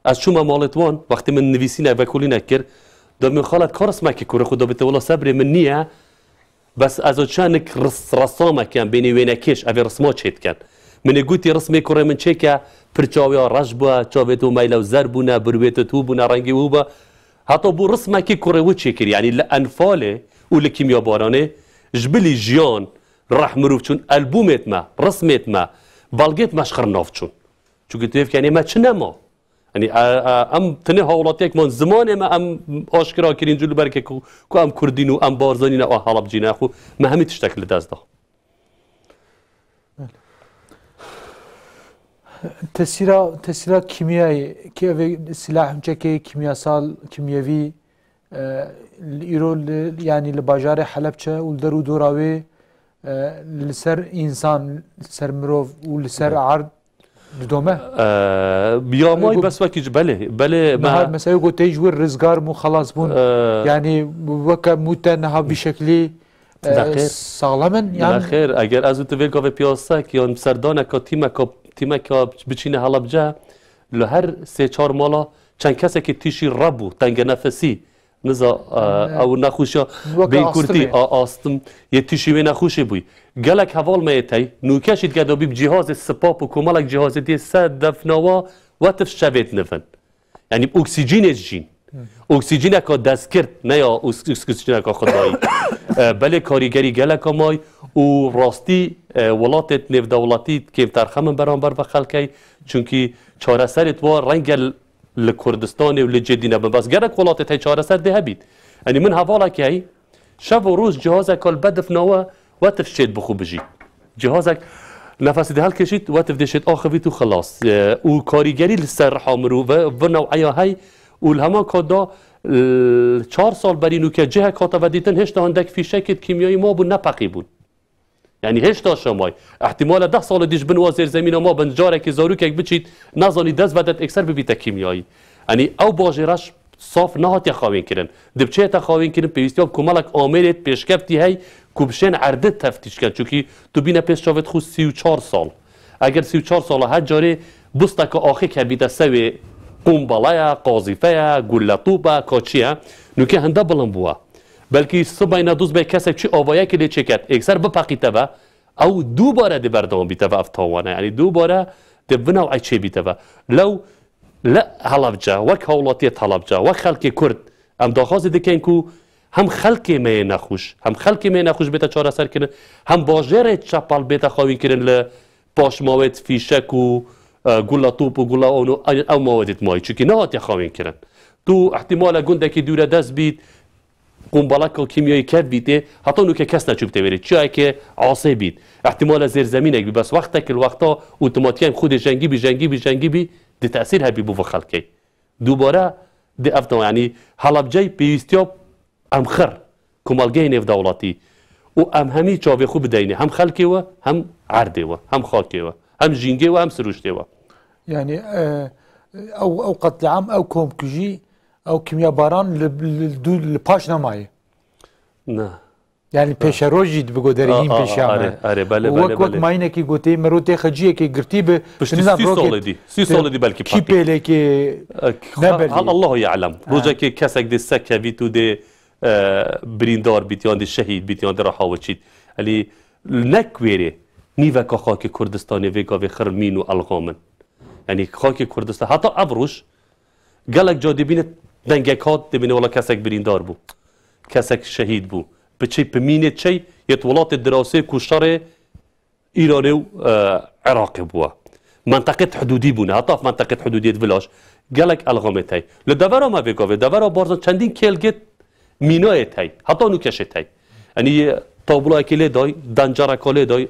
ez çûme malê wan, wextê min nivîsînek, vekolînek kir, da min xalet ka rismekê kurê xwe da bite, wela sebrê min niye, bes ez o çanik ris-, ressamekê em bênî wênekêş, evê risma çêdikin. Min ê gotî rismê kurê min çêke, pir çavê ya reş bûye, çavê tu meylew zer bûne, birwê tu tû bûne, rengê wî bû. Heta bû rismekê kurê wî çêkir, yanî li enfalê û li kîmyabaranê ji bilî jiyan, reh mirov çûn, elbûmêt me, rismêt me, belgêt me ji xir nav çûn. Çunke tu yê bikenê me çi nema. Yanî, e, e, em tenê hawlatiyek man zimanê me em aşkera kirîn cû li ber ke ku, ku em Kurdîn û em Barzanî ne, a Helebcî ne, xwe me hemî tiştek li dest da. Tesîra, tesîra kîmyayê, ki ev ê silah, çekê kîmyasal, kîmyevî, e, li îro li, yanî li bajarê Helebçe û li der û dora wê, e, li ser însan, li ser mirov û li ser Evet. erd didome? E, ya may Ego- bes wekî ji belê, belê me Niha mesela ego tê ji wir rizgar mû xelas bûn. E, Yanî weke mû te niha vî şeklî, e, Nexêr. saxlem in? Yan Nexêr, eger ez û tu vê gavê piyasek yan serdaneka tîmeka, tîmeka biçîne Helebce, li her sê çar mala çend kesekî tîşî rebû, tengenefesî, niza, e, Ne. ew nexweşiya Weke bênkurtî, astımê. a, astim, yê tîşî wê nexweşê bûyî. Gelek heval me yê tey, nûke jî digeda bî bi cîhazê sipap û komelek cîhazê dê se defnawa wetif şevêt nivin. Yanî bi oksîjînê jîn. Hı. Oksîjîneka destgirt, ne ya oks-, oks-, oksîjîneka xwedayî. E, belê karîgerî geleka may û rastî, e, welatêt nêvdewletî kêm terxem in beramber ve xelkey. Çunkî çareserêt wa renge li Kurdistanê û li cêdî nebin. Bes gerek welatêt hey çareser dê hebît. Yanî min hevalek hey, şev û roj cihazeka li bedif nawe, wetif şêt bi xwe bijî. Cihazek nefesî dê helkêşît, wetif dê şêt axivît û xilas. E, û karîgerî li ser riha mirove, vi new'eya hey û li heman ka da, e, çar sal berî nûke cihek hate vedîtin, hêşta hindek fîşekêt kîmyayî mabûn, nepeqî bûn. Yanî hêşta şemay. Ehtimale deh salê dî ji bin wa zêrzemîna ma bin, carekê zarokek biçît, nezanî dest vedet êkser bibîte kîmyayî. Yanî ew bajêre saf nehatiye xawînkirin. Di biçête xawînkirin, pêwîstiya bi komelek amêrêt pêşkeftî hey ku bişên erdê teftîş ken. Çunkî tu bîne pêş çavêt xwe sî û çar sal. Eger sî û çar sala her carê busteke axê kebîte sewê, qombaleya, qazîfeya, gulletûba, ka çi ye, nûke hinde bilind bûye. Belkî sibeyne dûz bê kesek çi avayekê lê çêket, êkser bipeqîte ve, Ew dubare dê berdewam bîte ve ev tawana. Yanî dubare dê bi new'e çêbîte ve. Lew li Helebce, wek hawlatiyê Helebce, wek xelkê Kurd, em daxwazê dikin ku hem xelkê me yê nexweş, hem xelkê me yê nexweş bête çareserkirin, hem bajêrê çepel bête xewînkirin li paşmawêt fîşek û, e, gula top û gula ono, ew mawedê dimayî. Çunkî nehatiye xewînkirin. Tu ihtimale gundekî dûre dest bît, qumbaleka kîmyayî kevbîtê, heta nûke kes neçûbite wêrê. Çiyayeke asê bît. Îhtîmale zêrzemînek bî. Bes wextek li wexta otomatîkên xwedê jengî bî, jengî bî, jengî bî, di tesîr hebî bo vî xelkê. Dubare di ev tam, yanî Helebceyê pêwîstiya em xir, komelgehê nêvdewletî û em hemî çavê xwe bideyne. Hem xelkê we, hem erdê we, hem xakê we, hem jîngê we, hem sirûştê we. Yani, e, ew, ew qetlîam, ew komkujî, ew kimyabaran li, li, li, li paş nemaye. Ne. Yani pêşerojî dibigo derê hîn pêşiya me. Are, are, belê, Û wek, belê, wek belê. Mayînekî gotê, mero tê xeciyekê girtî bi, Piştî sî salê dî, sî salê dî belkî kî pêlekê E, nebelî. Hal Allahu ya'lem. Ha. Rojekê kesek dê sekevît û dê, e, birîndar bît, yan dê şehîd bît, yan dê reha weçît. Elî nek wêrê nîveka xakê Kurdistanê vê gavê xir mîn û elxam in. Yanî xakê Kurdistan, heta ev roj gelek ca dibîne dengek hat, dibîne wela kesek birîndar bû. Kesek şehîd bû. Bi çi, bi mînê çi, yê welatê dirasê ku şerê Îranê û, e, Iraqê bûwe. Menteqet hudûdî bûne. Heta ev menteqet hudûdiyê di vila jî gelek elxamê tey. Li devera me vê gavê, devera Barzan çendîn kêlgê mînayê tey. Heta nû keşê tey. Yanî tabloyekê lê day, dencereka lê day,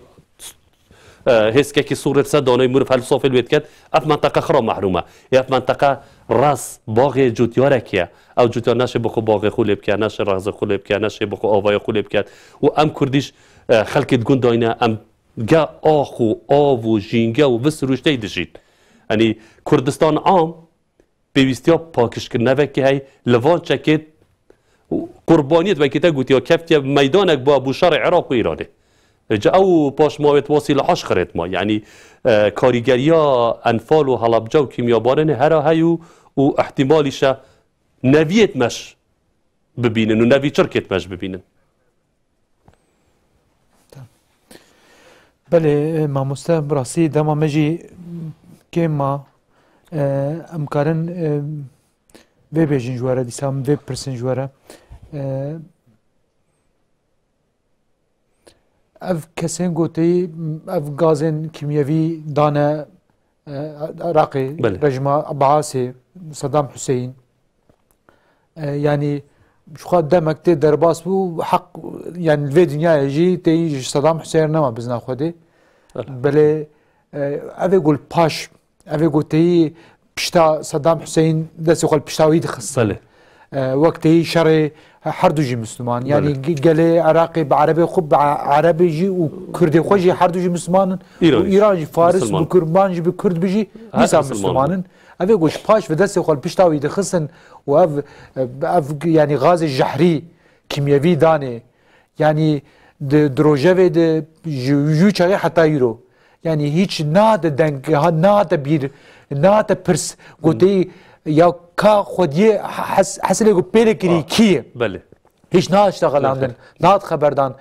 e, hêskekî sûrê ser danay, mirov hel sofê li wê diket. Ev menteqe xira mehrûm e. Ê ev menteqe rez, baxê cotyarekê ye. Ew cotyar neşê bi xwe baxê xwe lê bike, neşê rexzê xwe lê bike, neşê bi xwe avayê xwe lê bike. Û em Kurdîş, e, xelkê di gund dayne, em Ge ax û av û jînge û vi sirûşteyî dijîn. Yanî Kurdistan am pêwîstiya pakişkirinevekê hey li van çekê qurbaniyê wekî te gotiya keftiye meydanek bû, bû şerê Iraq û Îranê. Ji ew paşmawêt wasî li Eşqirê dima. Yanî, e, karîgeriya Enfal û Helebce û kîmyabaranê hera hey û, û ihtimalî şe neviyêt meş bibînin û nevî çirkêt meş bibînin. Belê, e, mamoste, bi rastî dema me jî kêm ma, e, em karin, e, vê bêjin ji we re, dîsa em vê bipirsin ji we re. E, ev kesên goteyî, ev gazên kîmyevî dane, e, Iraqê, Belê. Rejîma Baasê, Saddam Huseyîn. E, yanî ji xwe demek tê derbas bû, heq, yanî li vê dinyayê jî tê ji Saddam Huseyîn nema bizna Xwedê. Belê. Belê, e, ev ê ku li paş, ev ê ku têyî pişta Saddam Huseyîn destê xwe li pişta wî dixistin. Belê. E, wek têyî şerê herdu jî Misliman. Yanî Belê. ge-, gelê Iraqê bi Erebê xwe, bi Erebê jî û Kurdê xwe jî herdu jî Misliman in. Îran Û jî Îran jî Faris Misliman. Bi Kurban jî bi Kurd bijî, Her dîsa Misliman. Misliman in. Ev ê ku ji paş ve destê xwe li pişta wî dixistin û ev, ev, yanî gazê jehrî, kîmyevî danê. Yanî di, di rojevê de ji, ji çaxê heta îro. Yanî hîç nade deng, ha, nade bîr, nade pirs. Gotê ya ka xwediyê hes-, hesilê ku pêle kirî Ha. kî ye? Belê. Hîç nahişte xelandin, Belê. Nahişte xeberdan.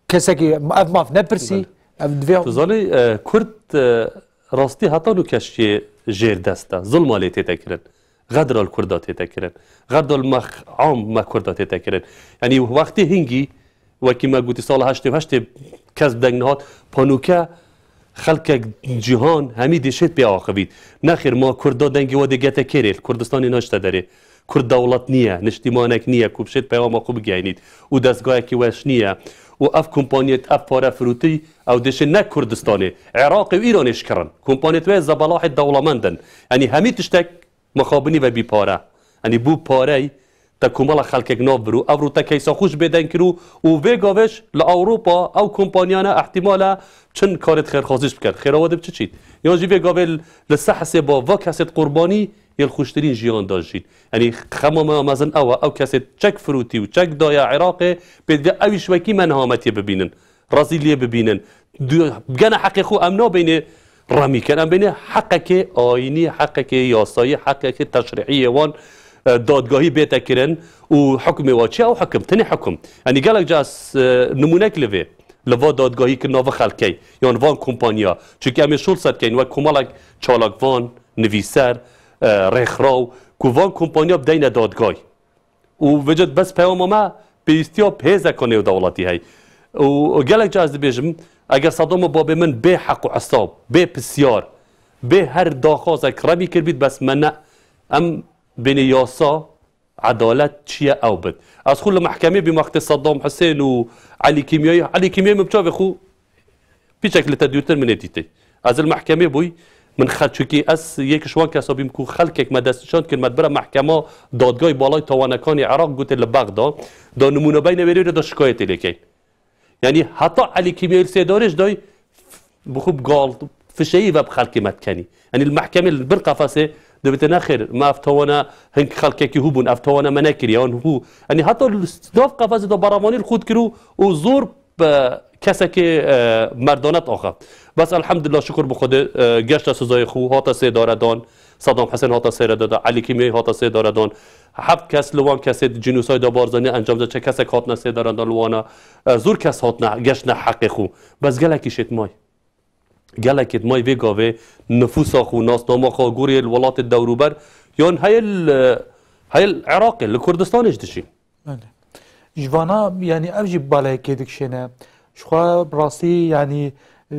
Kesekî ev maf nepirsî, Belê. Ev divê Tu zanî, e, Kurd, e, rastî heta nû keşiyê jêr dest e. Zulma lê tête kirin. Xedra li Kurda tête kirin. Xedra li me x-, am me Kurda tête kirin. Yanî wextê hingî, wekî me gotî sala heştê û heştê kes deng nehat, panûke xelkek cîhan hemî dê şêt pê axivît. Nexêr ma Kurda dengê we dê gete kê rê, li Kurdistanê naşte derê. Kurd dewlet niye, niştîmanek niye, ku bişêt peyama xwe bigeynît. Û dezgayekî weş niye. Û ev kompaniyê ev pare firûtî, ew dê şê ne Kurdistanê. Iraqê û Îranê şikirin. Kompaniyê wê zebalahê dewlemend in. Yanî hemî tiştek mixabinî ve bî pare. Yanî bû parey te komela xelkek nav bir û ev rû te keysa xwe ji bê deng kir û, û vê gavêj li Ewropa ew kompaniyane ihtimale çin karê xêrxwazî bikin. Xêra we de bi çi çît? Yan jî vê gavê li, li sehsê ba va kesê qurbanî yê li xweştirîn jiyan da jîn. Yanî xema me ya mezin ew e, ew kesê çek firûtî û çek daye Iraqê, pê divê ew îş wekî me niha me tê bibînin. Rezîliyê bibînin. Du-, bigene heqê xwe em nabênê remî kin. Em bênê heqekê ayînî, heqekê yasayî, heqekê teşrîî yê wan, e, dadgahî bête kirin û hukmê wa çi ye? Ew hukum, tenê hukum. Yanî gelek ca ez, e, nimûnek li vê. li va dadgahî kirina va xelkê yan van kompaniya. Çunke em ê şol ser keyin wek komelek çalakvan, nivîser, e, rêxraw ku van kompaniya bideyne dadgay. Û vêca bes peyama me pêwîstiya bi hêzeka nêwdewletî heye. Û gelek car ez dibêjim, eger Sedama babê min bê heq û hesab, bê pisyar, bê her daxwazek remî kiribît, bes me ne, em bênê yasa, edalet çi ye ew bit. Ez xwe li mehkemê bîm wextê Sedam Hisên û Elî Kîmyayî, Elî Kîmyayî min bi çavê xwe Piçek li te dûrtir min ê dîtê. Ez li mehkemê bûy, min xel çûkî ez yek ji wan kesa bîm ku xelkek me destnîşan kir, me dibire mehkema dadgay balay tawanekanê Iraq gote li Bexda, da nimûne beyne wêrê da şikayetê lê keyn. Yanî heta Elî Kîmyayî li Sêdarê jî day bi xwe bi gal fişeyî ve bi xelkê me dikenî. Yanî li mehkemê li bin qefesê dibite nexêr, me ev tawane hink xelkekî hû bûn, ev tawane me nekiriye, an hû. Yanî heta li nav qefesê da baravanî li xwe dikir û, û zor bi kesekê, e, merdanet axe. Bes elhamdulillah, şukur bi Xwedê, e, geşte sizayê xwe, hate sêdaredan, Saddam Hussein hate sêdaredan, Elî Kîmyayî hate sêdaredan. Heft kes li wan kesê di cînosayda Barzanî encam da çe kesek hatine sêdaredan li wana. E, zor kes hatine, geştine heqê xwe. Bes gelekî şêt may. Gelekî may vê gavê nifûsa xwe, nasnama xwe, gorî li welatê dewrûber, yan heyl, e, heyl Iraqê, li Kurdistanê jî dişîn. Belê. Ji vana, yanî ev jî balekê dikişêne. Ji xwe rastî, yanî,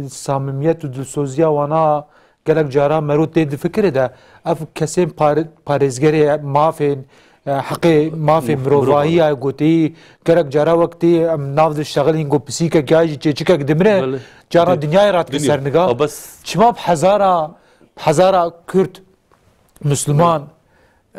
samimiyet û dilsoziya wana gelek cara mero tê difikire de. Ev kesên par-, parêzgerê mafên, e, heqê mafê Maf-, mirovahî mirovahî. Ya gotî, gelek cara wek tê em nav diştexilîn ku pisîkek ya jî çêçikek dimire, Belê. cara Di-, dinyayê radike dinya. Ser niga. A, bes Çima bi hezara, hezara Kurd, Misliman,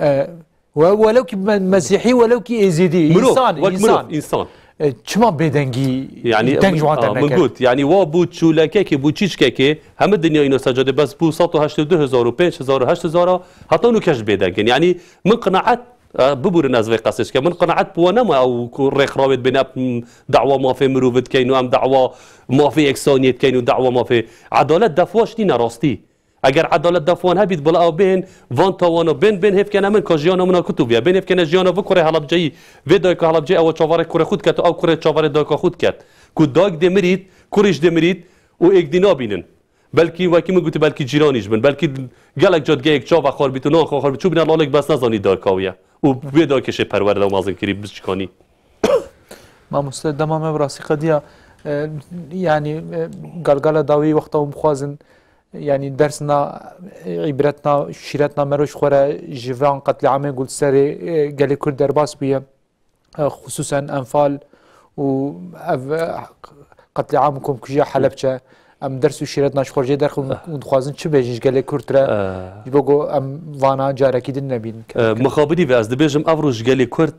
e, We-, welew kî me-, Mesîhî, welew kî Êzîdî, Mirov, însan, wek însan. Mirov, însan. E, çima bêdengî, Yanî, deng ji wan a, te min neket? Got, yanî, wa bû çûlekekê, bû çîçkekê, hemî dinya îno secadê, bes bû sed û heştê û du hezar û pênc hezar û heşt hezar a, heta nû kes ji bêdeng in. Yanî, min qenaet, e, biborin ez vê qesê çike, min qenaet bi we nema ew ku rêxrawê dibêne, em dawa mafê mirovî dikeyn û em dawa mafê yeksaniyê dikeyn û dawa mafê edalet def waş nîne rastî. Eger edalet def wan hebît, bila ew bên, van tawana bên, bên hêvkene min ka jiyana min a kutû viya. Bên hêvkene jiyana vi kurê Helebceyî. Vê dayika Helebceyî ew çavarê kurê xwe diket û ew kurê çavarê dayika xwe diket. Ku dayik dê mirît, kurî jî dê mirît û êk dî nabînin. Belkî wekî min gotî, belkî cîranî jî bin. Belkî gelek ca digeyek çava xwar bît û nan xwe xwar bît. Çû bîne lalek bes nezanî dayika wî ye. Û vê dayikê şê perwerde û mezin kirî, bişkanî. Mamoste, dema me bi rastî qediya, e, yanî, e, galgala dawî wexta hûn bixwazin, yanî ders na îbret na şîret na mero ji xwe re ji van qetlîamê ku li serê, e, gelê Kurd derbas bûye, e, xisûsen Enfal û ev, e, qetlîam û komkujiya Helebçe, em ders û şîret na ji xwe re jê derxin û dixwazin çi bêjin ji gelê Kurd re, Eh. ji bo ku em vana carekî din nebînin. Eh, mixabirî ve ez dibêjim, ev roj ji gelê Kurd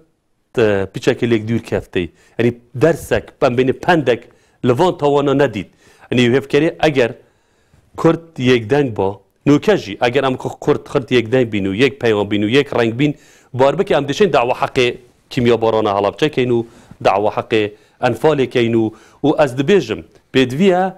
te piçekê lêk dûr keftê. Yanî dersek, em bênê pendek li van tawana nedît. Yanî hêvkerê eger Kurd yekdeng ba, nûke jî eger em Kurd, Kurd yekdeng bîn û yek peyam bîn û yek reng bîn, bar bike em dişên dawa heqê kîmyabarana Helebçe keyn û dawa heqê Enfalê keyn û, û ez dibêjim, pêdivî ye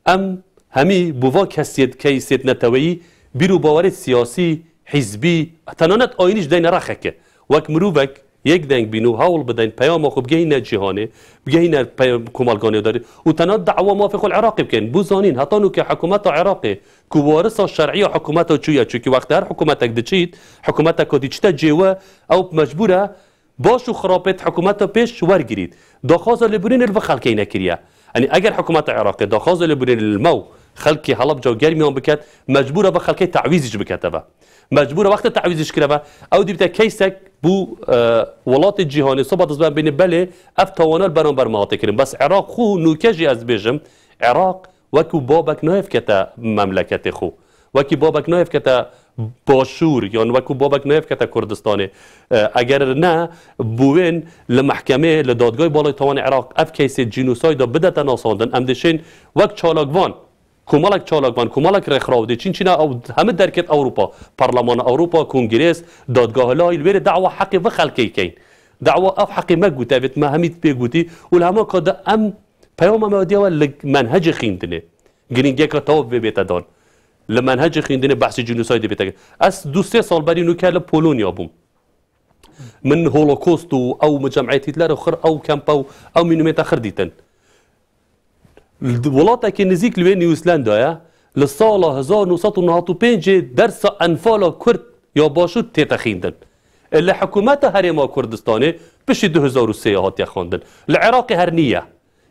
Em hemî bi van kesiyêt, keysêt neteweyî, bîr û bawerêt siyasî, hizbî, tenanet ayînî ji deyne rexeke. Wek mirovek yek deng bîn û hewl bideyn peyama xwe bigehîne cîhanê, bigehîne pey-, komelganiya derê û tenat dawa mafê xwe li Iraqê bikeyn. Bû zanîn, heta nûke hikûmeta Iraqê, ku warisa şer'î ya hikûmeta çûye, çunkî wextê her hikûmetek diçît, hikûmeteka dî çite cêwe, ew mecbûr e Baş û xirapêt hikûmeta pêş wergirît. Daxwaza lêbûrînê li vir xelkê nekiriye. Yanî eger hikûmeta Iraqê daxwaza lêbûrînê li me û xelkê Helebca û Germiyan biket, mecbûr e ve xelkê tawîzî jî bikete ve. Mecbûr e wextê tawîzî jî kire ve, ew dî bite keysek bû, e, welatê cîhanê soba dizben bênê belê ev tawana li beramber me hate kirin. Bes Iraq xwe nûke jî ez dibêjim, Iraq Wekî babek nayê bikete memleketê xwe. Wekî babek nayê bikete Başûr, yan wekî babek nayê bikete Kurdistanê. E, eger ne, bûwên li mehkemê, li Dadgay Balay Tawanê Iraq ev keysê cînosayda bidete nasandin, em dişên wek çalakvan, komelek çalakvan, komelek rêxrawdê, çîn çîna ew hemî derket Ewropa, Parlemana Ewropa, Kongrês, Dadgahê Layî, li wêrê dawa heqê vî xelkê keyn. Dawa ev heqê me gote, evêt me hemî pê gotî û li hema ka de em Peyama me diya we li menhecê xîndinê. Girîngiyeke tev vê bête dan. Li menhecê xîndinê behsê cînosaydê bête. Ez du sê sal berî nûke li Polonya bûm. Min Holocaust û ew mi cem'ê Hitler û xir ew kempe û ew mînumêta xir dîtin. Li welatekî nizîk li wê Newzealandayê li sala hezar neh sed û nod û pêncê dersa enfala Kurd ya Başûr tête xîndin. E, li hikûmeta Herêma Kurdistanê piştî du hezar û sê hatiye xwendin. Li Iraqê her nîye.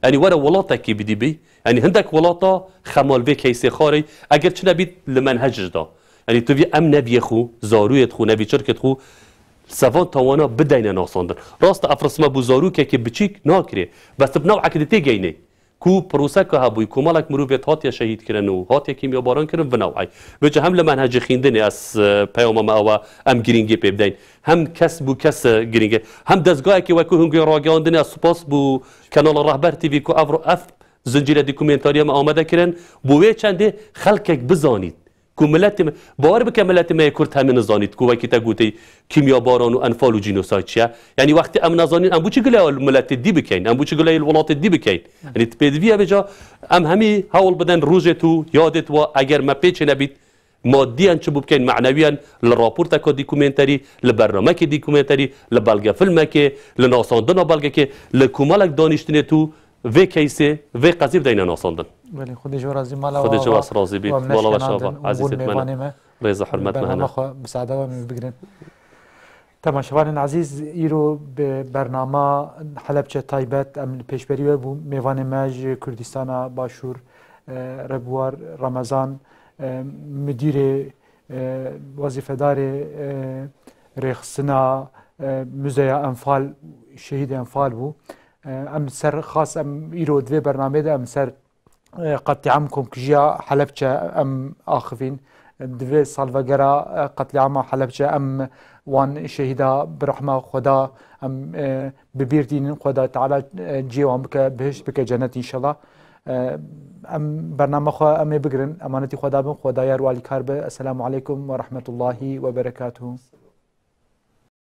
Yanî were welatekî bidî bî. Yanî hindek welata xemal vê keysê xarê, eger çi nebît li menhec jî da. Yanî tu vî em neviyê xwe, zarûyê xwe, nevîçirkê xwe sevan tawana bideyne nasandin. Rast e, ev risme bo zarokekî biçîk nakirê. Bes tu bi newekî de têgeynê ku proseka hebûyî, komelek mirovê hatiye şehîd kirin û hatiye kîmyabaran kirin, vina wayî. Vêca hem li menhecê xîndinê ez, e, peyama me ew e, em girîngî pê bideyn. Hem kes bo kes, e, girîng e. Hem dezgahekî wekî hûn guhê ragihandinê, ez spas bo Kanala Rehber T V ku ev, ev zincîre dokumentariya me amade kirin. Bo wê çendê xelkek bizanît ku miletê me, bawer bike miletê me yê Kurd hemî nizanît ku wekî te gotî kîmyabaran û enfal û cînosayd çi ye. Yanî wextê em nezanîn, em bo çi gule li miletê dî bikeyn, em bo çi gule li welatê dî bikeyn. Yanî tu pêdivî ye vêca em hemî hewl bidin rojê tu, yadê tu wa, eger me pê çênebît, maddiyen çi bo bikeyn, menewiyen li raporteka dokumenterî, li bernamekê dokumenterî, li belgefilmekê, li nasandina belgekê, li komelek danîştinê tu vê keysê, vê qezî bideyne nasandin. Belê, Xwedê ji we razî, mala Xwedê ji we razî bît. Mala we şaba, ezîzê me. Rêz û hurmet me hene. Bernama xwe bi saada we min bigrin. Temaşevanên ezîz, îro bi bernama Helebçe taybet em li pêşberî we bû. Mêvanê me ji Kurdistana Başûr, e, Rebwar Remezan, e, midîrê, e, wezîfedarê, e, rêxistina, e, Muzeya Enfal, Şehîdê Enfal bû. E, em ser xas, em îro di vê bernameyê de em ser, e, qetlîam komkujiya Helebçe em axivîn. Di vê salvegera, e, qetlîama Helebçe em wan şehîda bi rehma Xweda em, e, bi bîr tînin. Xweda Teala, e, cihê wan bike bihişt, bike cennet înşallah. E, em bername xwe em ê bigirin. Emanetî Xweda bin. Xwedayar we alîkar be. Esselamu aleykum ve rahmetullahi ve berekatuhu.